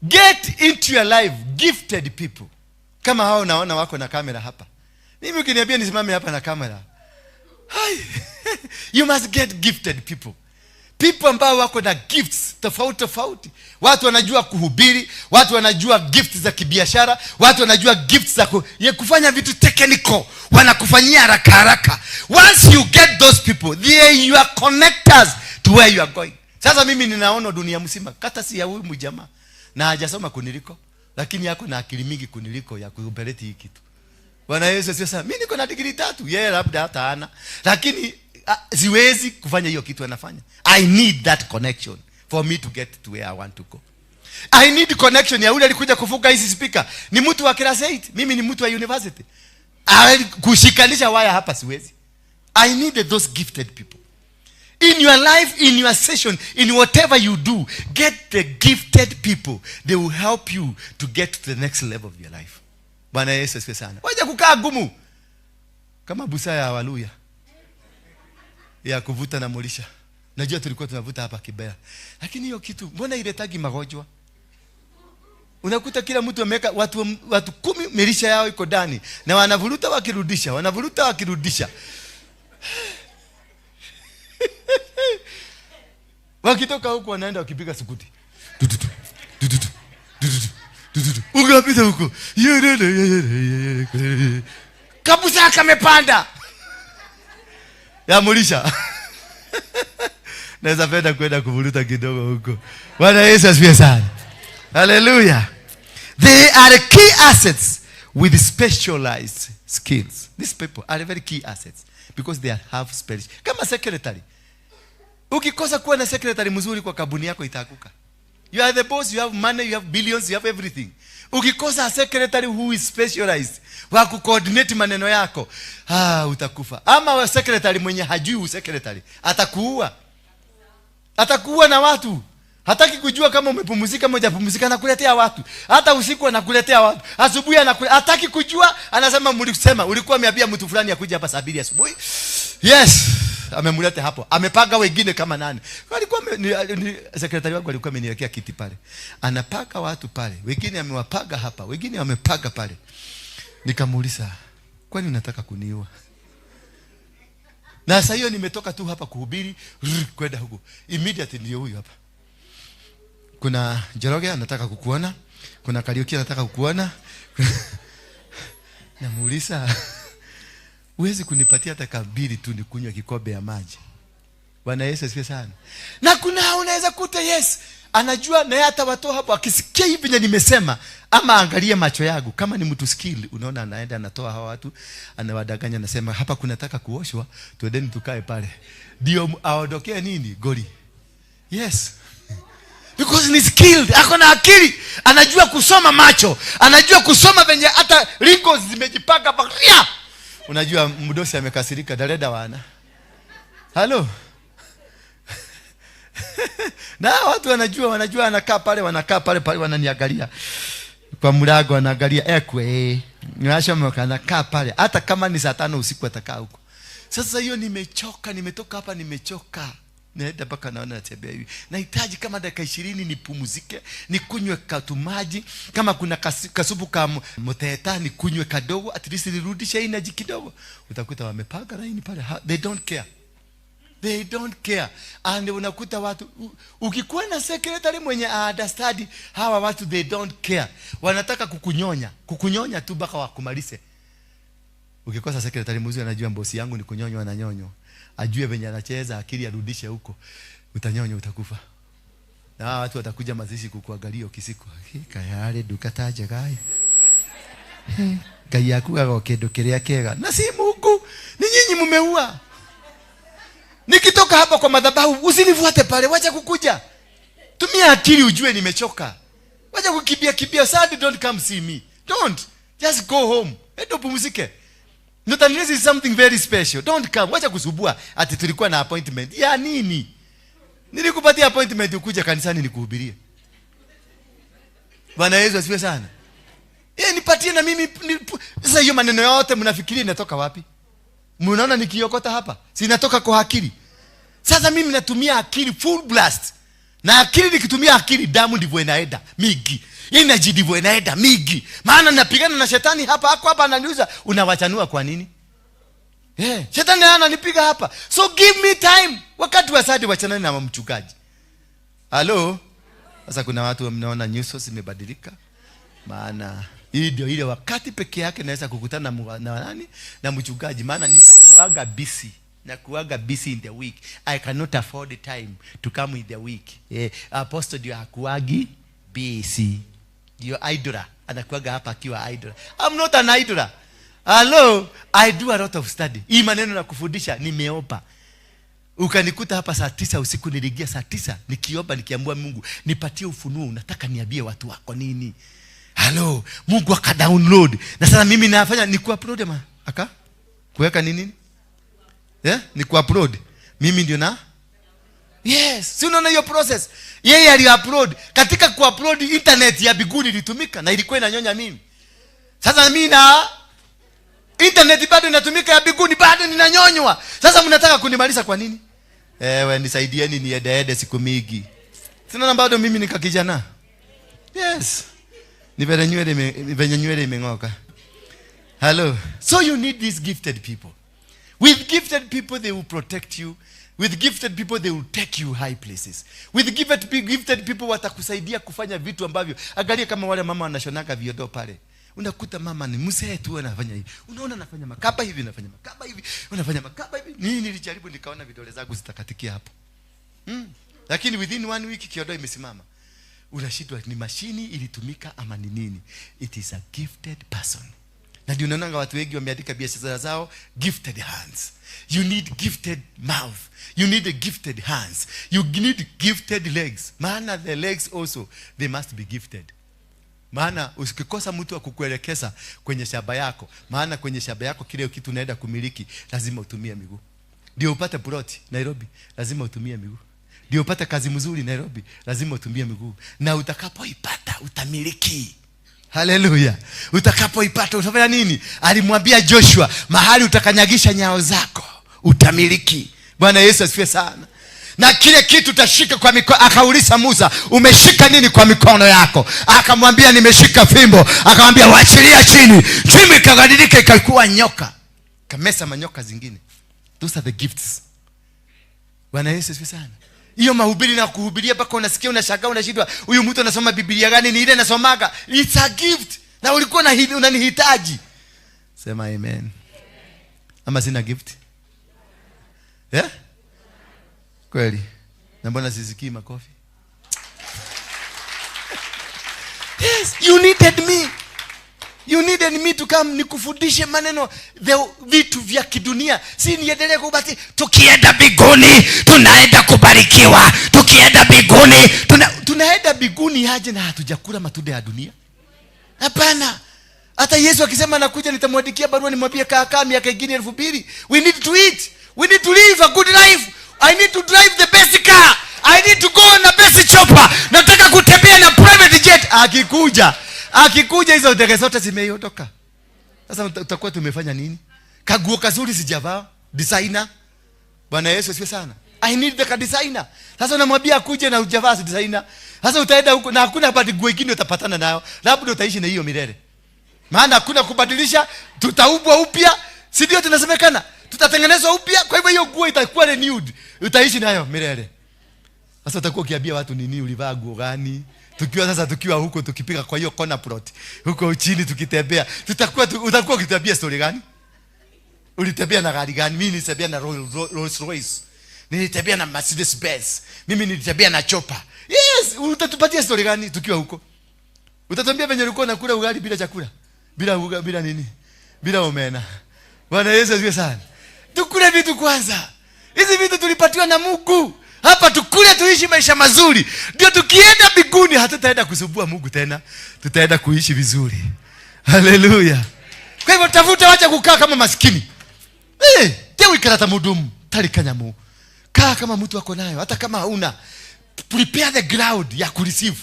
Get into your life gifted people. Kama hao naona wako na kamera hapa. Mimi ukiniambia nisimame hapa na kamera. Hai. You must get gifted people. People ambao wako na gifts tofauti tofauti. Watu wanajua kuhubiri, watu wanajua gifts za kibiashara, watu wanajua gifts za kufanya vitu technical, wanakufanyia haraka haraka. Once you get those people, they are your connectors to where you are going. Sasa mimi ninaona dunia mzima, kata si ya huyu mjamaa. Na hajasoma kuniliko, lakini yako na akili mingi kuniliko ya kuoperate hii kitu. Bwana Yesu asifiwe sana. Mimi niko na degree 3, yeye labda hata hana. Lakini siwezi kufanya hiyo kitu anafanya. I need that connection for me to get to where I want to go. I need connection ya yule alikuja kufuka hizi speaker. Ni mtu wa class 8, mimi ni mtu wa university. Kushikanisha waya hapa siwezi. I need those gifted people. In your life, in your session, in whatever you do, get the gifted people. They will help you to get to the next level of your life. Bwana Yesu asifiwe sana. Wacha kukaa gumu kama busaa ya Waluya ya kuvuta na mulisha. Najua tulikuwa tunavuta hapa Kibera, lakini hiyo kitu mbona iletagi magonjwa? Unakuta kila mtu ameweka watu 10 mirisha yao iko ndani, na wanavuruta wakirudisha, wanavuruta wakirudisha. Wakitoka huko wanaenda wakipiga sukuti. Tututu, tututu, tututu, tututu. Ungapita huko. Kabusa kamepanda. Ya mulisha. Naweza penda kwenda kuvuruta kidogo huko. Bwana Yesu asifiwe sana. Hallelujah. They are key assets with specialized skills. These people are very key assets because they have special. Kama secretary. Ukikosa kuwa na secretary mzuri kwa kampuni yako itaanguka. You are the boss, you have money, you have billions, you have everything. Ukikosa secretary who is specialized wa kucoordinate maneno yako, utakufa. Ama wa secretary mwenye hajui usecretary, atakuua. Atakuua na watu. Hataki kujua kama umepumzika ama hujapumzika, anakuletea watu. Hata usiku anakuletea watu. Asubuhi anakuletea. Hataki kujua, anasema mlisema ulikuwa umeambia mtu fulani akuje hapa saa 2 asubuhi. Yes, amemleta hapo. Amepanga wengine kama nani. Alikuwa secretary wangu alikuwa ameniwekea kiti pale. Anapanga watu pale. Wengine amewapanga hapa, wengine wamepanga pale. Nikamuuliza, kwani unataka kuniua? Na sasa hiyo nimetoka tu hapa kuhubiri, kwenda huko. Immediately ndio huyu hapa. Kuna Njoroge anataka kukuona, kuna Kariuki anataka kukuona. Namuuliza, huwezi kunipatia hata kabili tu nikunywe kikombe ya maji? Bwana Yesu asifiwe sana. Na kuna unaweza kuta yes, anajua na hata watoa hapo akisikia hivi venye nimesema, ama angalie macho yangu kama ni mtu skill, unaona anaenda anatoa hawa watu, anawadanganya, anasema hapa kunataka kuoshwa, twendeni tukae pale. Ndio aondokee nini? Goli. Yes. Because ni skilled, ako na akili, anajua kusoma macho, anajua kusoma venye hata wrinkles zimejipanga paria. Unajua mdosi amekasirika, dareda wana. Hello. Na watu wanajua anakaa pale, wanakaa pale pale wananiangalia. Kwa mlango anaangalia ekwe. Ngashomoka anakaa pale hata kama ni saa 5 usiku atakaa huko. Sasa hiyo nimechoka, nimetoka hapa nimechoka. Naenda mpaka naona natembea hivi. Nahitaji kama dakika 20 nipumzike, nikunywe katumaji, kama kuna kasupu ka muteta nikunywe kadogo, at least nirudishe energy kidogo. Utakuta wamepanga laini pale. They don't care. They don't care. And unakuta watu, ukikuwa na secretary mwenye understand hawa watu they don't care. Wanataka kukunyonya, kukunyonya tu mpaka wakumalize. Ukikosa secretary mzuri anajua bosi yangu ni kunyonywa na nyonyo. Ajue venye anacheza akili arudishe huko. Utanyonywa utakufa. Na hawa watu watakuja mazishi kukuangalia ukisiku. Hakika yale duka taje gai. Ngai yakuaga kindu kiria kiega. Na si Mungu, ni nyinyi mmeua. Nikitoka hapa kwa madhabahu usinifuate pale, wacha kukuja. Tumia akili ujue nimechoka. Wacha kukimbia kimbia, sad don't come see me. Don't. Just go home. Endo pumzike. Not unless it's something very special. Don't come. Wacha kusubua ati tulikuwa na appointment. Ya nini? Nilikupatia appointment ukuje kanisani nikuhubirie. Bwana Yesu asifiwe sana. Nipatie na mimi. Sasa hiyo maneno yote mnafikiria inatoka wapi? Mnaona nikiokota hapa? Si inatoka kwa akili. Sasa mimi natumia akili full blast. Na akili nikitumia akili damu ndivyo inaenda mingi. Energy ndivyo inaenda mingi. Maana napigana na shetani hapa, hako hapa ananiuza, unawachanua kwa nini? Shetani ananipiga hapa. So give me time. Wakati wa sadi wachanani na mchungaji. Hello? Sasa kuna watu mnaona nyuso zimebadilika. Maana hii ndio ile wakati peke yake naweza kukutana na nani? Na mchungaji. Maana ninakuaga busy. Nakuaga busy in the week. I cannot afford the time to come in the week. Apostle ndio hakuagi busy. Ndio idler. Anakuaga hapa akiwa idler. I'm not an idler. Hello, I do a lot of study. Hii maneno na kufundisha nimeomba. Ukanikuta hapa saa 9 usiku, niliingia saa 9 nikiomba nikiambia Mungu nipatie ufunuo, nataka niambie watu wako nini. Hello, Mungu akadownload. Na sasa mimi nafanya ni kuupload ma aka kuweka nini? Ni kuupload. Mimi ndio na yes, si unaona hiyo process. Yeye aliupload. Katika kuupload internet ya biguni ilitumika na ilikuwa inanyonya mimi. Sasa mimi na internet bado inatumika ya biguni bado ninanyonywa. Sasa mnataka kunimaliza kwa nini? Ewe nisaidieni niedeede siku mingi. Sina bado mimi nika kijana. Yes. Ni venye nywele imeng'oka. Hello. So you need these gifted people. With gifted people they will protect you. With gifted people they will take you high places. With gifted people watakusaidia kufanya vitu ambavyo, angalia kama wale mama wanashonaka viodo pale. Unakuta mama ni mzee tu anafanya hivi. Unaona anafanya makaba hivi, anafanya makaba hivi, anafanya makaba hivi. Nini nilijaribu nikaona vidole zangu zitakatikia hapo. Lakini within 1 week kiodo imesimama. Unashindwa ni mashini ilitumika ama ni nini? It is a gifted person. Na ndio unaona watu wengi wameandika biashara zao gifted hands. You need gifted mouth. You need a gifted hands. You need gifted legs. Maana the legs also they must be gifted. Maana usikikosa mtu akukuelekeza kwenye shamba yako, maana kwenye shamba yako kile kitu unaenda kumiliki lazima utumie miguu. Ndio upate plot Nairobi lazima utumie miguu. Ndio upate kazi mzuri Nairobi lazima utumie miguu. Na utakapoipata utamiliki. Haleluya. Utakapoipata utafanya nini? Alimwambia Joshua, mahali utakanyagisha nyao zako utamiliki. Bwana Yesu asifiwe sana. Na kile kitu utashika kwa mikono. Akauliza Musa, umeshika nini kwa mikono yako? Akamwambia nimeshika fimbo. Akamwambia waachilia chini. Fimbo ikabadilika ikakuwa nyoka. Kamesa manyoka zingine. Those are the gifts. Bwana Yesu asifiwe sana. Hiyo mahubiri na kuhubiria mpaka unasikia unashangaa unashindwa, huyu mtu anasoma Biblia gani? Ni ile nasomaga. It's a gift. Na ulikuwa unanihitaji. Sema amen. Ama sina gift? Yeah? Kweli. Na mbona sisikii makofi? Yes, you needed me. You needed me to come nikufundishe maneno vitu vya kidunia. Si niendelee kubaki tukienda mbinguni tunaenda kubarikiwa. Tukienda mbinguni tunaenda mbinguni aje na hatujakula matunda ya dunia? Hapana. Hata Yesu akisema nakuja nitamwandikia barua nimwambie kaa miaka ingine 2000. We need to eat. We need to live a good life. I need to drive the best car. I need to go on the best chopper. Nataka kutembea na private jet. Akikuja hizo ndege zote zimeondoka. Sasa utakuwa tumefanya nini? Kaguo kazuri sijavaa, designer. Bwana Yesu asifiwe sana. I need the designer. Sasa unamwambia akuje na hujavaa designer. Sasa utaenda huko na hakuna badi nguo nyingine utapatana nayo. Labda utaishi na hiyo milele. Maana hakuna kubadilisha, tutaubwa upya. Si ndio tunasemekana? Tutatengenezwa upya. Kwa hivyo hiyo nguo itakuwa renewed. Utaishi nayo milele. Sasa utakuwa ukiambia watu nini ulivaa nguo gani? Tukiwa huko tukipiga kwa hiyo corner plot, huko chini tukitembea, utakuwa ukitembea story gani? Ulitembea na gari gani? Mimi nilitembea na Rolls Royce. Nilitembea na Mercedes Benz. Mimi nilitembea na chopper. Yes, utatupatia story gani tukiwa huko? Utatuambia venye ulikuwa unakula ugali bila chakula, bila uga, bila nini? Bila omena. Bwana Yesu asifiwe sana. Tukule vitu kwanza. Hizi vitu tulipatiwa na Mungu. Hapa tukule tuishi maisha mazuri. Ndio tukienda mbinguni hatutaenda kusumbua Mungu tena. Tutaenda kuishi vizuri. Haleluya. Kwa hivyo tafuta, wacha kukaa kama maskini. Tewi karata mudumu, talikanyamu. Kaa kama mtu ako nayo, hata kama hauna. Prepare the ground ya kureceive.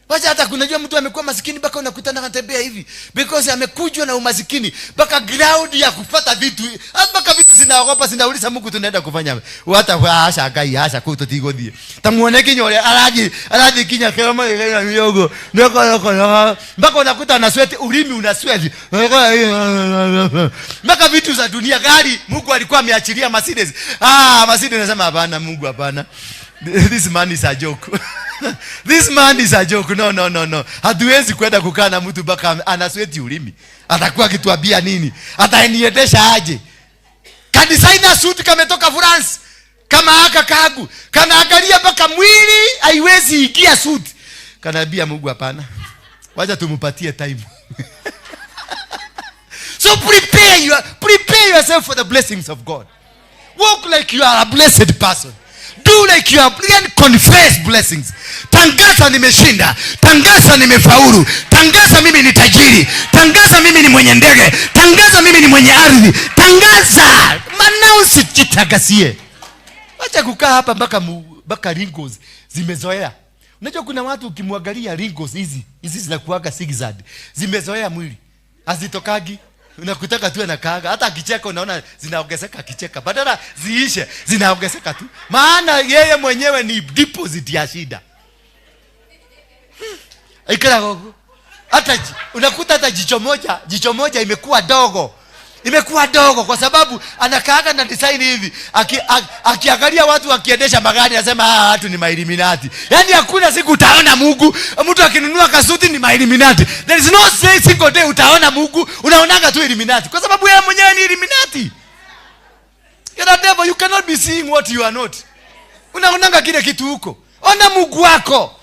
Wacha hata kunajua mtu amekuwa maskini mpaka unakutana anatembea hivi because amekujwa na umaskini mpaka ground ya kupata vitu, mpaka vitu zinaogopa, zinauliza Mungu tunaenda kufanya hata asha gai asha kutotigodie tamuone kinyore araji kinya kama ile miogo niko niko mpaka unakuta ana sweat, ulimi una sweat mpaka vitu za dunia. Gari Mungu alikuwa ameachilia Mercedes. Mercedes anasema hapana Mungu, hapana. This man is a joke. This man is a joke. No, no, no, no. Hatuwezi kwenda kukaa na mtu mpaka anasweti ulimi. Atakuwa akituambia nini? Ataniendesha aje? Ka designer suit kametoka France. Kama haka kagu. Kanaangalia mpaka mwili haiwezi ingia suit. Kanaambia Mungu hapana. Wacha tumupatie time. So prepare yourself for the blessings of God. Walk like you are a blessed person. Do like you are, then confess blessings. Tangaza nimeshinda, tangaza nimefaulu, tangaza mimi ni tajiri, tangaza mimi ni mwenye ndege, tangaza mimi ni mwenye ardhi, tangaza. Manaus, jitangazie. Acha kukaa hapa mpaka wrinkles zimezoea. Unajua kuna watu ukimwangalia wrinkles hizi zinakuaga zigzag. Zimezoea mwili. Hazitokagi. Unakutaka tu anakaaga, hata akicheka unaona zinaongezeka akicheka. Badala ziishe, zinaongezeka tu. Maana yeye mwenyewe ni deposit ya shida. Ikala gogo. Hata unakuta hata jicho moja imekuwa dogo. Imekuwa dogo kwa sababu anakaaga na design hivi. Akiangalia watu wakiendesha magari anasema watu ni mailluminati. Yaani hakuna siku utaona Mungu. Mtu akinunua kasuti ni mailluminati. There is no single day utaona Mungu. Unaonaga tu illuminati kwa sababu yeye mwenyewe ni illuminati. You're the devil, you cannot be seeing what you are not. Unaonaga kile kitu huko. Ona Mungu wako.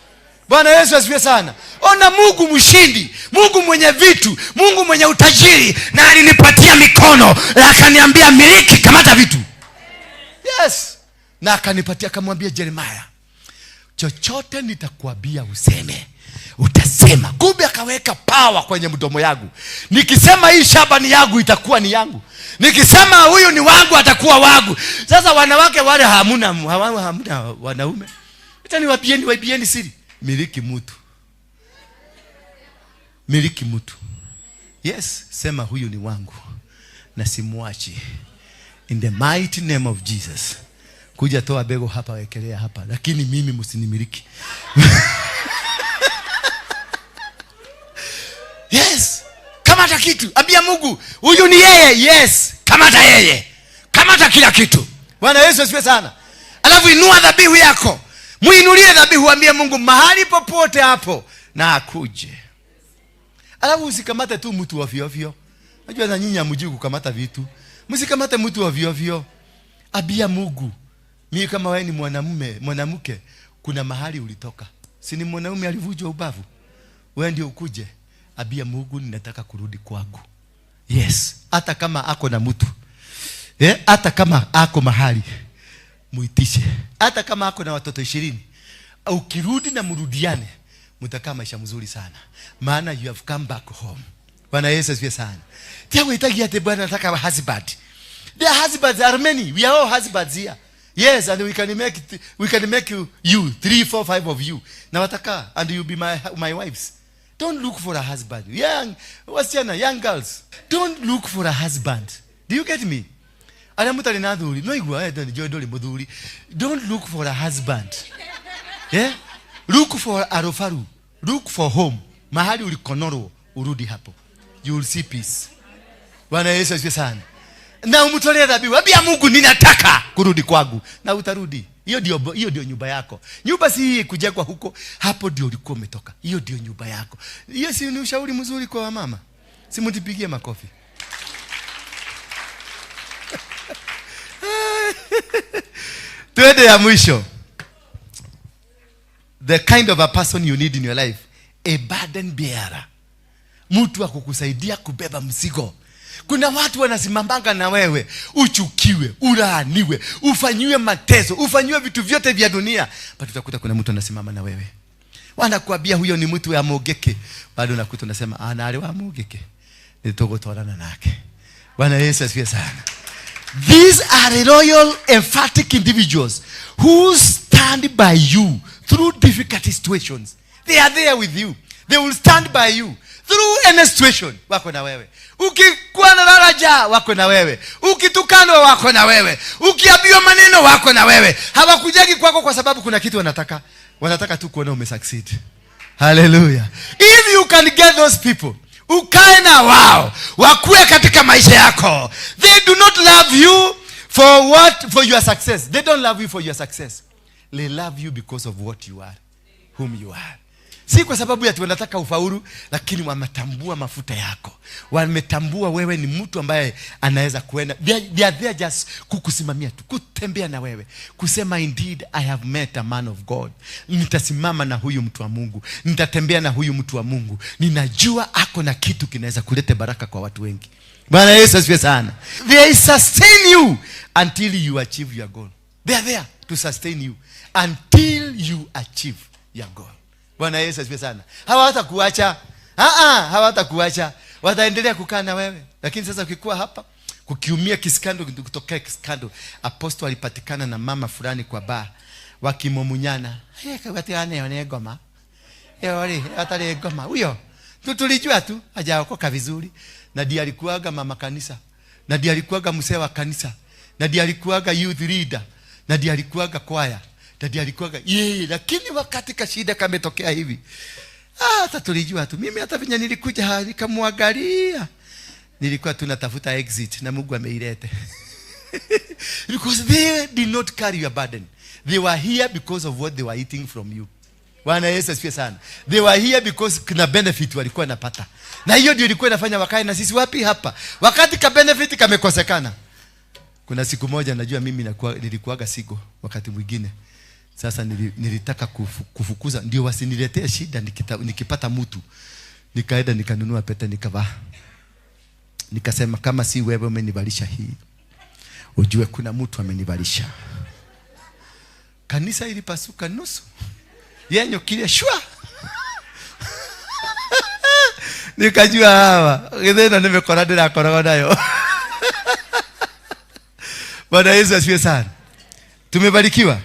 Bwana Yesu asifiwe sana. Ona Mungu mshindi, Mungu mwenye vitu, Mungu mwenye utajiri, na alinipatia mikono, akaniambia miliki, kamata vitu. Yes. Na akanipatia, akamwambia Jeremiah, chochote nitakuambia useme, utasema. Kumbe akaweka power kwenye mdomo yangu. Nikisema hii shamba ni yangu, itakuwa ni yangu. Nikisema huyu ni wangu, atakuwa wangu. Sasa wanawake wale hamuna wanaume. Acha niwaibieni siri. Miliki mtu. Miliki mtu. Yes, sema huyu ni wangu na simuachi. In the mighty name of Jesus. Kuja toa bego hapa, wekelea hapa, lakini mimi msinimiliki. Yes. Kamata kitu. Ambia Mungu, huyu ni yeye. Yes. Kamata yeye. Kamata kila kitu. Bwana Yesu asifiwe sana. Alafu inua dhabihu yako. Muinulie dhabihu, ambie Mungu mahali popote hapo na akuje. Alafu usikamate tu mtu ovyo ovyo. Najua na nyinyi hamjui kukamata vitu. Msikamate mtu ovyo ovyo. Abia Mungu, mimi kama wewe ni mwanamume, mwanamke, kuna mahali ulitoka. Si ni mwanaume alivunjwa ubavu? Wewe ndio ukuje. Abia Mungu, ninataka kurudi kwangu. Yes, hata kama ako na mtu. Hata kama ako mahali, muitishe. Hata kama ako na watoto 20. Ukirudi na mrudiane, mtakaa maisha mzuri sana. Maana you have come back home. Bwana Yesu asifiwe sana. Tia uhitaji ati Bwana nataka husband. There husbands are many. We are all husbands here. Yes, and we can make you 3, 4, 5 of you. Na wataka, and you be my wives. Don't look for a husband. Young, wasichana, young girls. Don't look for a husband. Do you get me? Ana mutari na thuri. No igwa ndori muthuri. Don't look for a husband. Yeah? Look for a rofaru. Look for home. Mahali ulikonoro, urudi hapo. You will see peace. Bwana Yesu asifiwe sana. Na umtolee dhabihu. Ambia Mungu ninataka kurudi kwangu. Na utarudi. Hiyo ndio nyumba yako. Nyumba si kujengwa huko, hapo ndio ulikuwa umetoka. Hiyo ndio nyumba yako. Hiyo si ni ushauri mzuri kwa wamama? Si mtipigie makofi. Twende ya mwisho. The kind of a person you need in your life, a burden bearer. Mtu akukusaidia kubeba mzigo. Kuna watu wanasimamanga na wewe, uchukiwe, ulaaniwe, ufanyiwe mateso, ufanyiwe vitu vyote vya dunia, but utakuta kuna mtu anasimama na wewe. Wanakuambia huyo ni mtu wa Mugeke, bado unakuta unasema ana ale wa Mugeke, nitogotwarana nake. Bwana Yesu asifiwe sana. These are loyal, emphatic individuals who stand by you through difficult situations. They are there with you. They will stand by you through any situation. Wako na wewe. Ukikuwa na daraja, wako na wewe. Ukitukanwa, wako na wewe. Ukiambiwa maneno, wako na wewe. Hawakujagi kwako kwa sababu kuna kitu wanataka. Wanataka tu kuona umesucceed. Hallelujah. If you can get those people, ukae na wao, wakue katika maisha yako. They do not love you for what? For your success. They don't love you for your success. They love you because of what you are, whom you are. Si kwa sababu ya wanataka ufaulu, lakini wametambua mafuta yako. Wametambua wewe ni mtu ambaye anaweza kuenda. They are there just kukusimamia tu, kutembea na wewe, kusema indeed I have met a man of God. Nitasimama na huyu mtu wa Mungu, nitatembea na huyu mtu wa Mungu. Ninajua ako na kitu kinaweza kuleta baraka kwa watu wengi. Bwana Yesu asifiwe sana. They sustain you until you achieve your goal. They are there to sustain you until you achieve your goal. Bwana Yesu asifiwe sana. Hawatakuacha. Hawatakuacha. Wataendelea kukaa na wewe. Lakini sasa ukikuwa hapa, kukiumia kiskando, kutokea kiskando. Apostle alipatikana na mama fulani kwa bar, wakimomunyana. Hey, kawati ane one goma. Yori, atare goma. Huyo. Tulijua tu hajaokoka vizuri, na ndiye alikuwaga mama kanisa, na ndiye alikuwaga mzee wa kanisa, na ndiye alikuwaga youth leader, na ndiye alikuwaga kwaya, na ndiye alikuwaga yeye. Lakini wakati kashida kametokea hivi, hata tulijua tu. Mimi hata venye nilikuja nikamwangalia, nilikuwa tunatafuta exit na Mungu ameilete. Because they did not carry your burden. They were here because of what they were eating from you. Bwana Yesu asifiwe sana. They were here because kuna benefit walikuwa napata, na hiyo ndio ilikuwa inafanya wakae na sisi wapi hapa, wakati ka benefit kamekosekana. Kuna siku moja najua mimi nilikuwaga sigo wakati mwingine. Sasa nilitaka kufukuza ndio wasiniletee shida nikipata mtu. Nikaenda nikanunua pete nikavaa. Nikasema kama si wewe umenivalisha hii, ujue kuna mtu amenivalisha. Kanisa ilipasuka nusu. Yenyo kile shwa. Nikajua hawa githina nimekora ndirakoragwo nayo. Bwana Yesu asifiwe sana. Tumebarikiwa.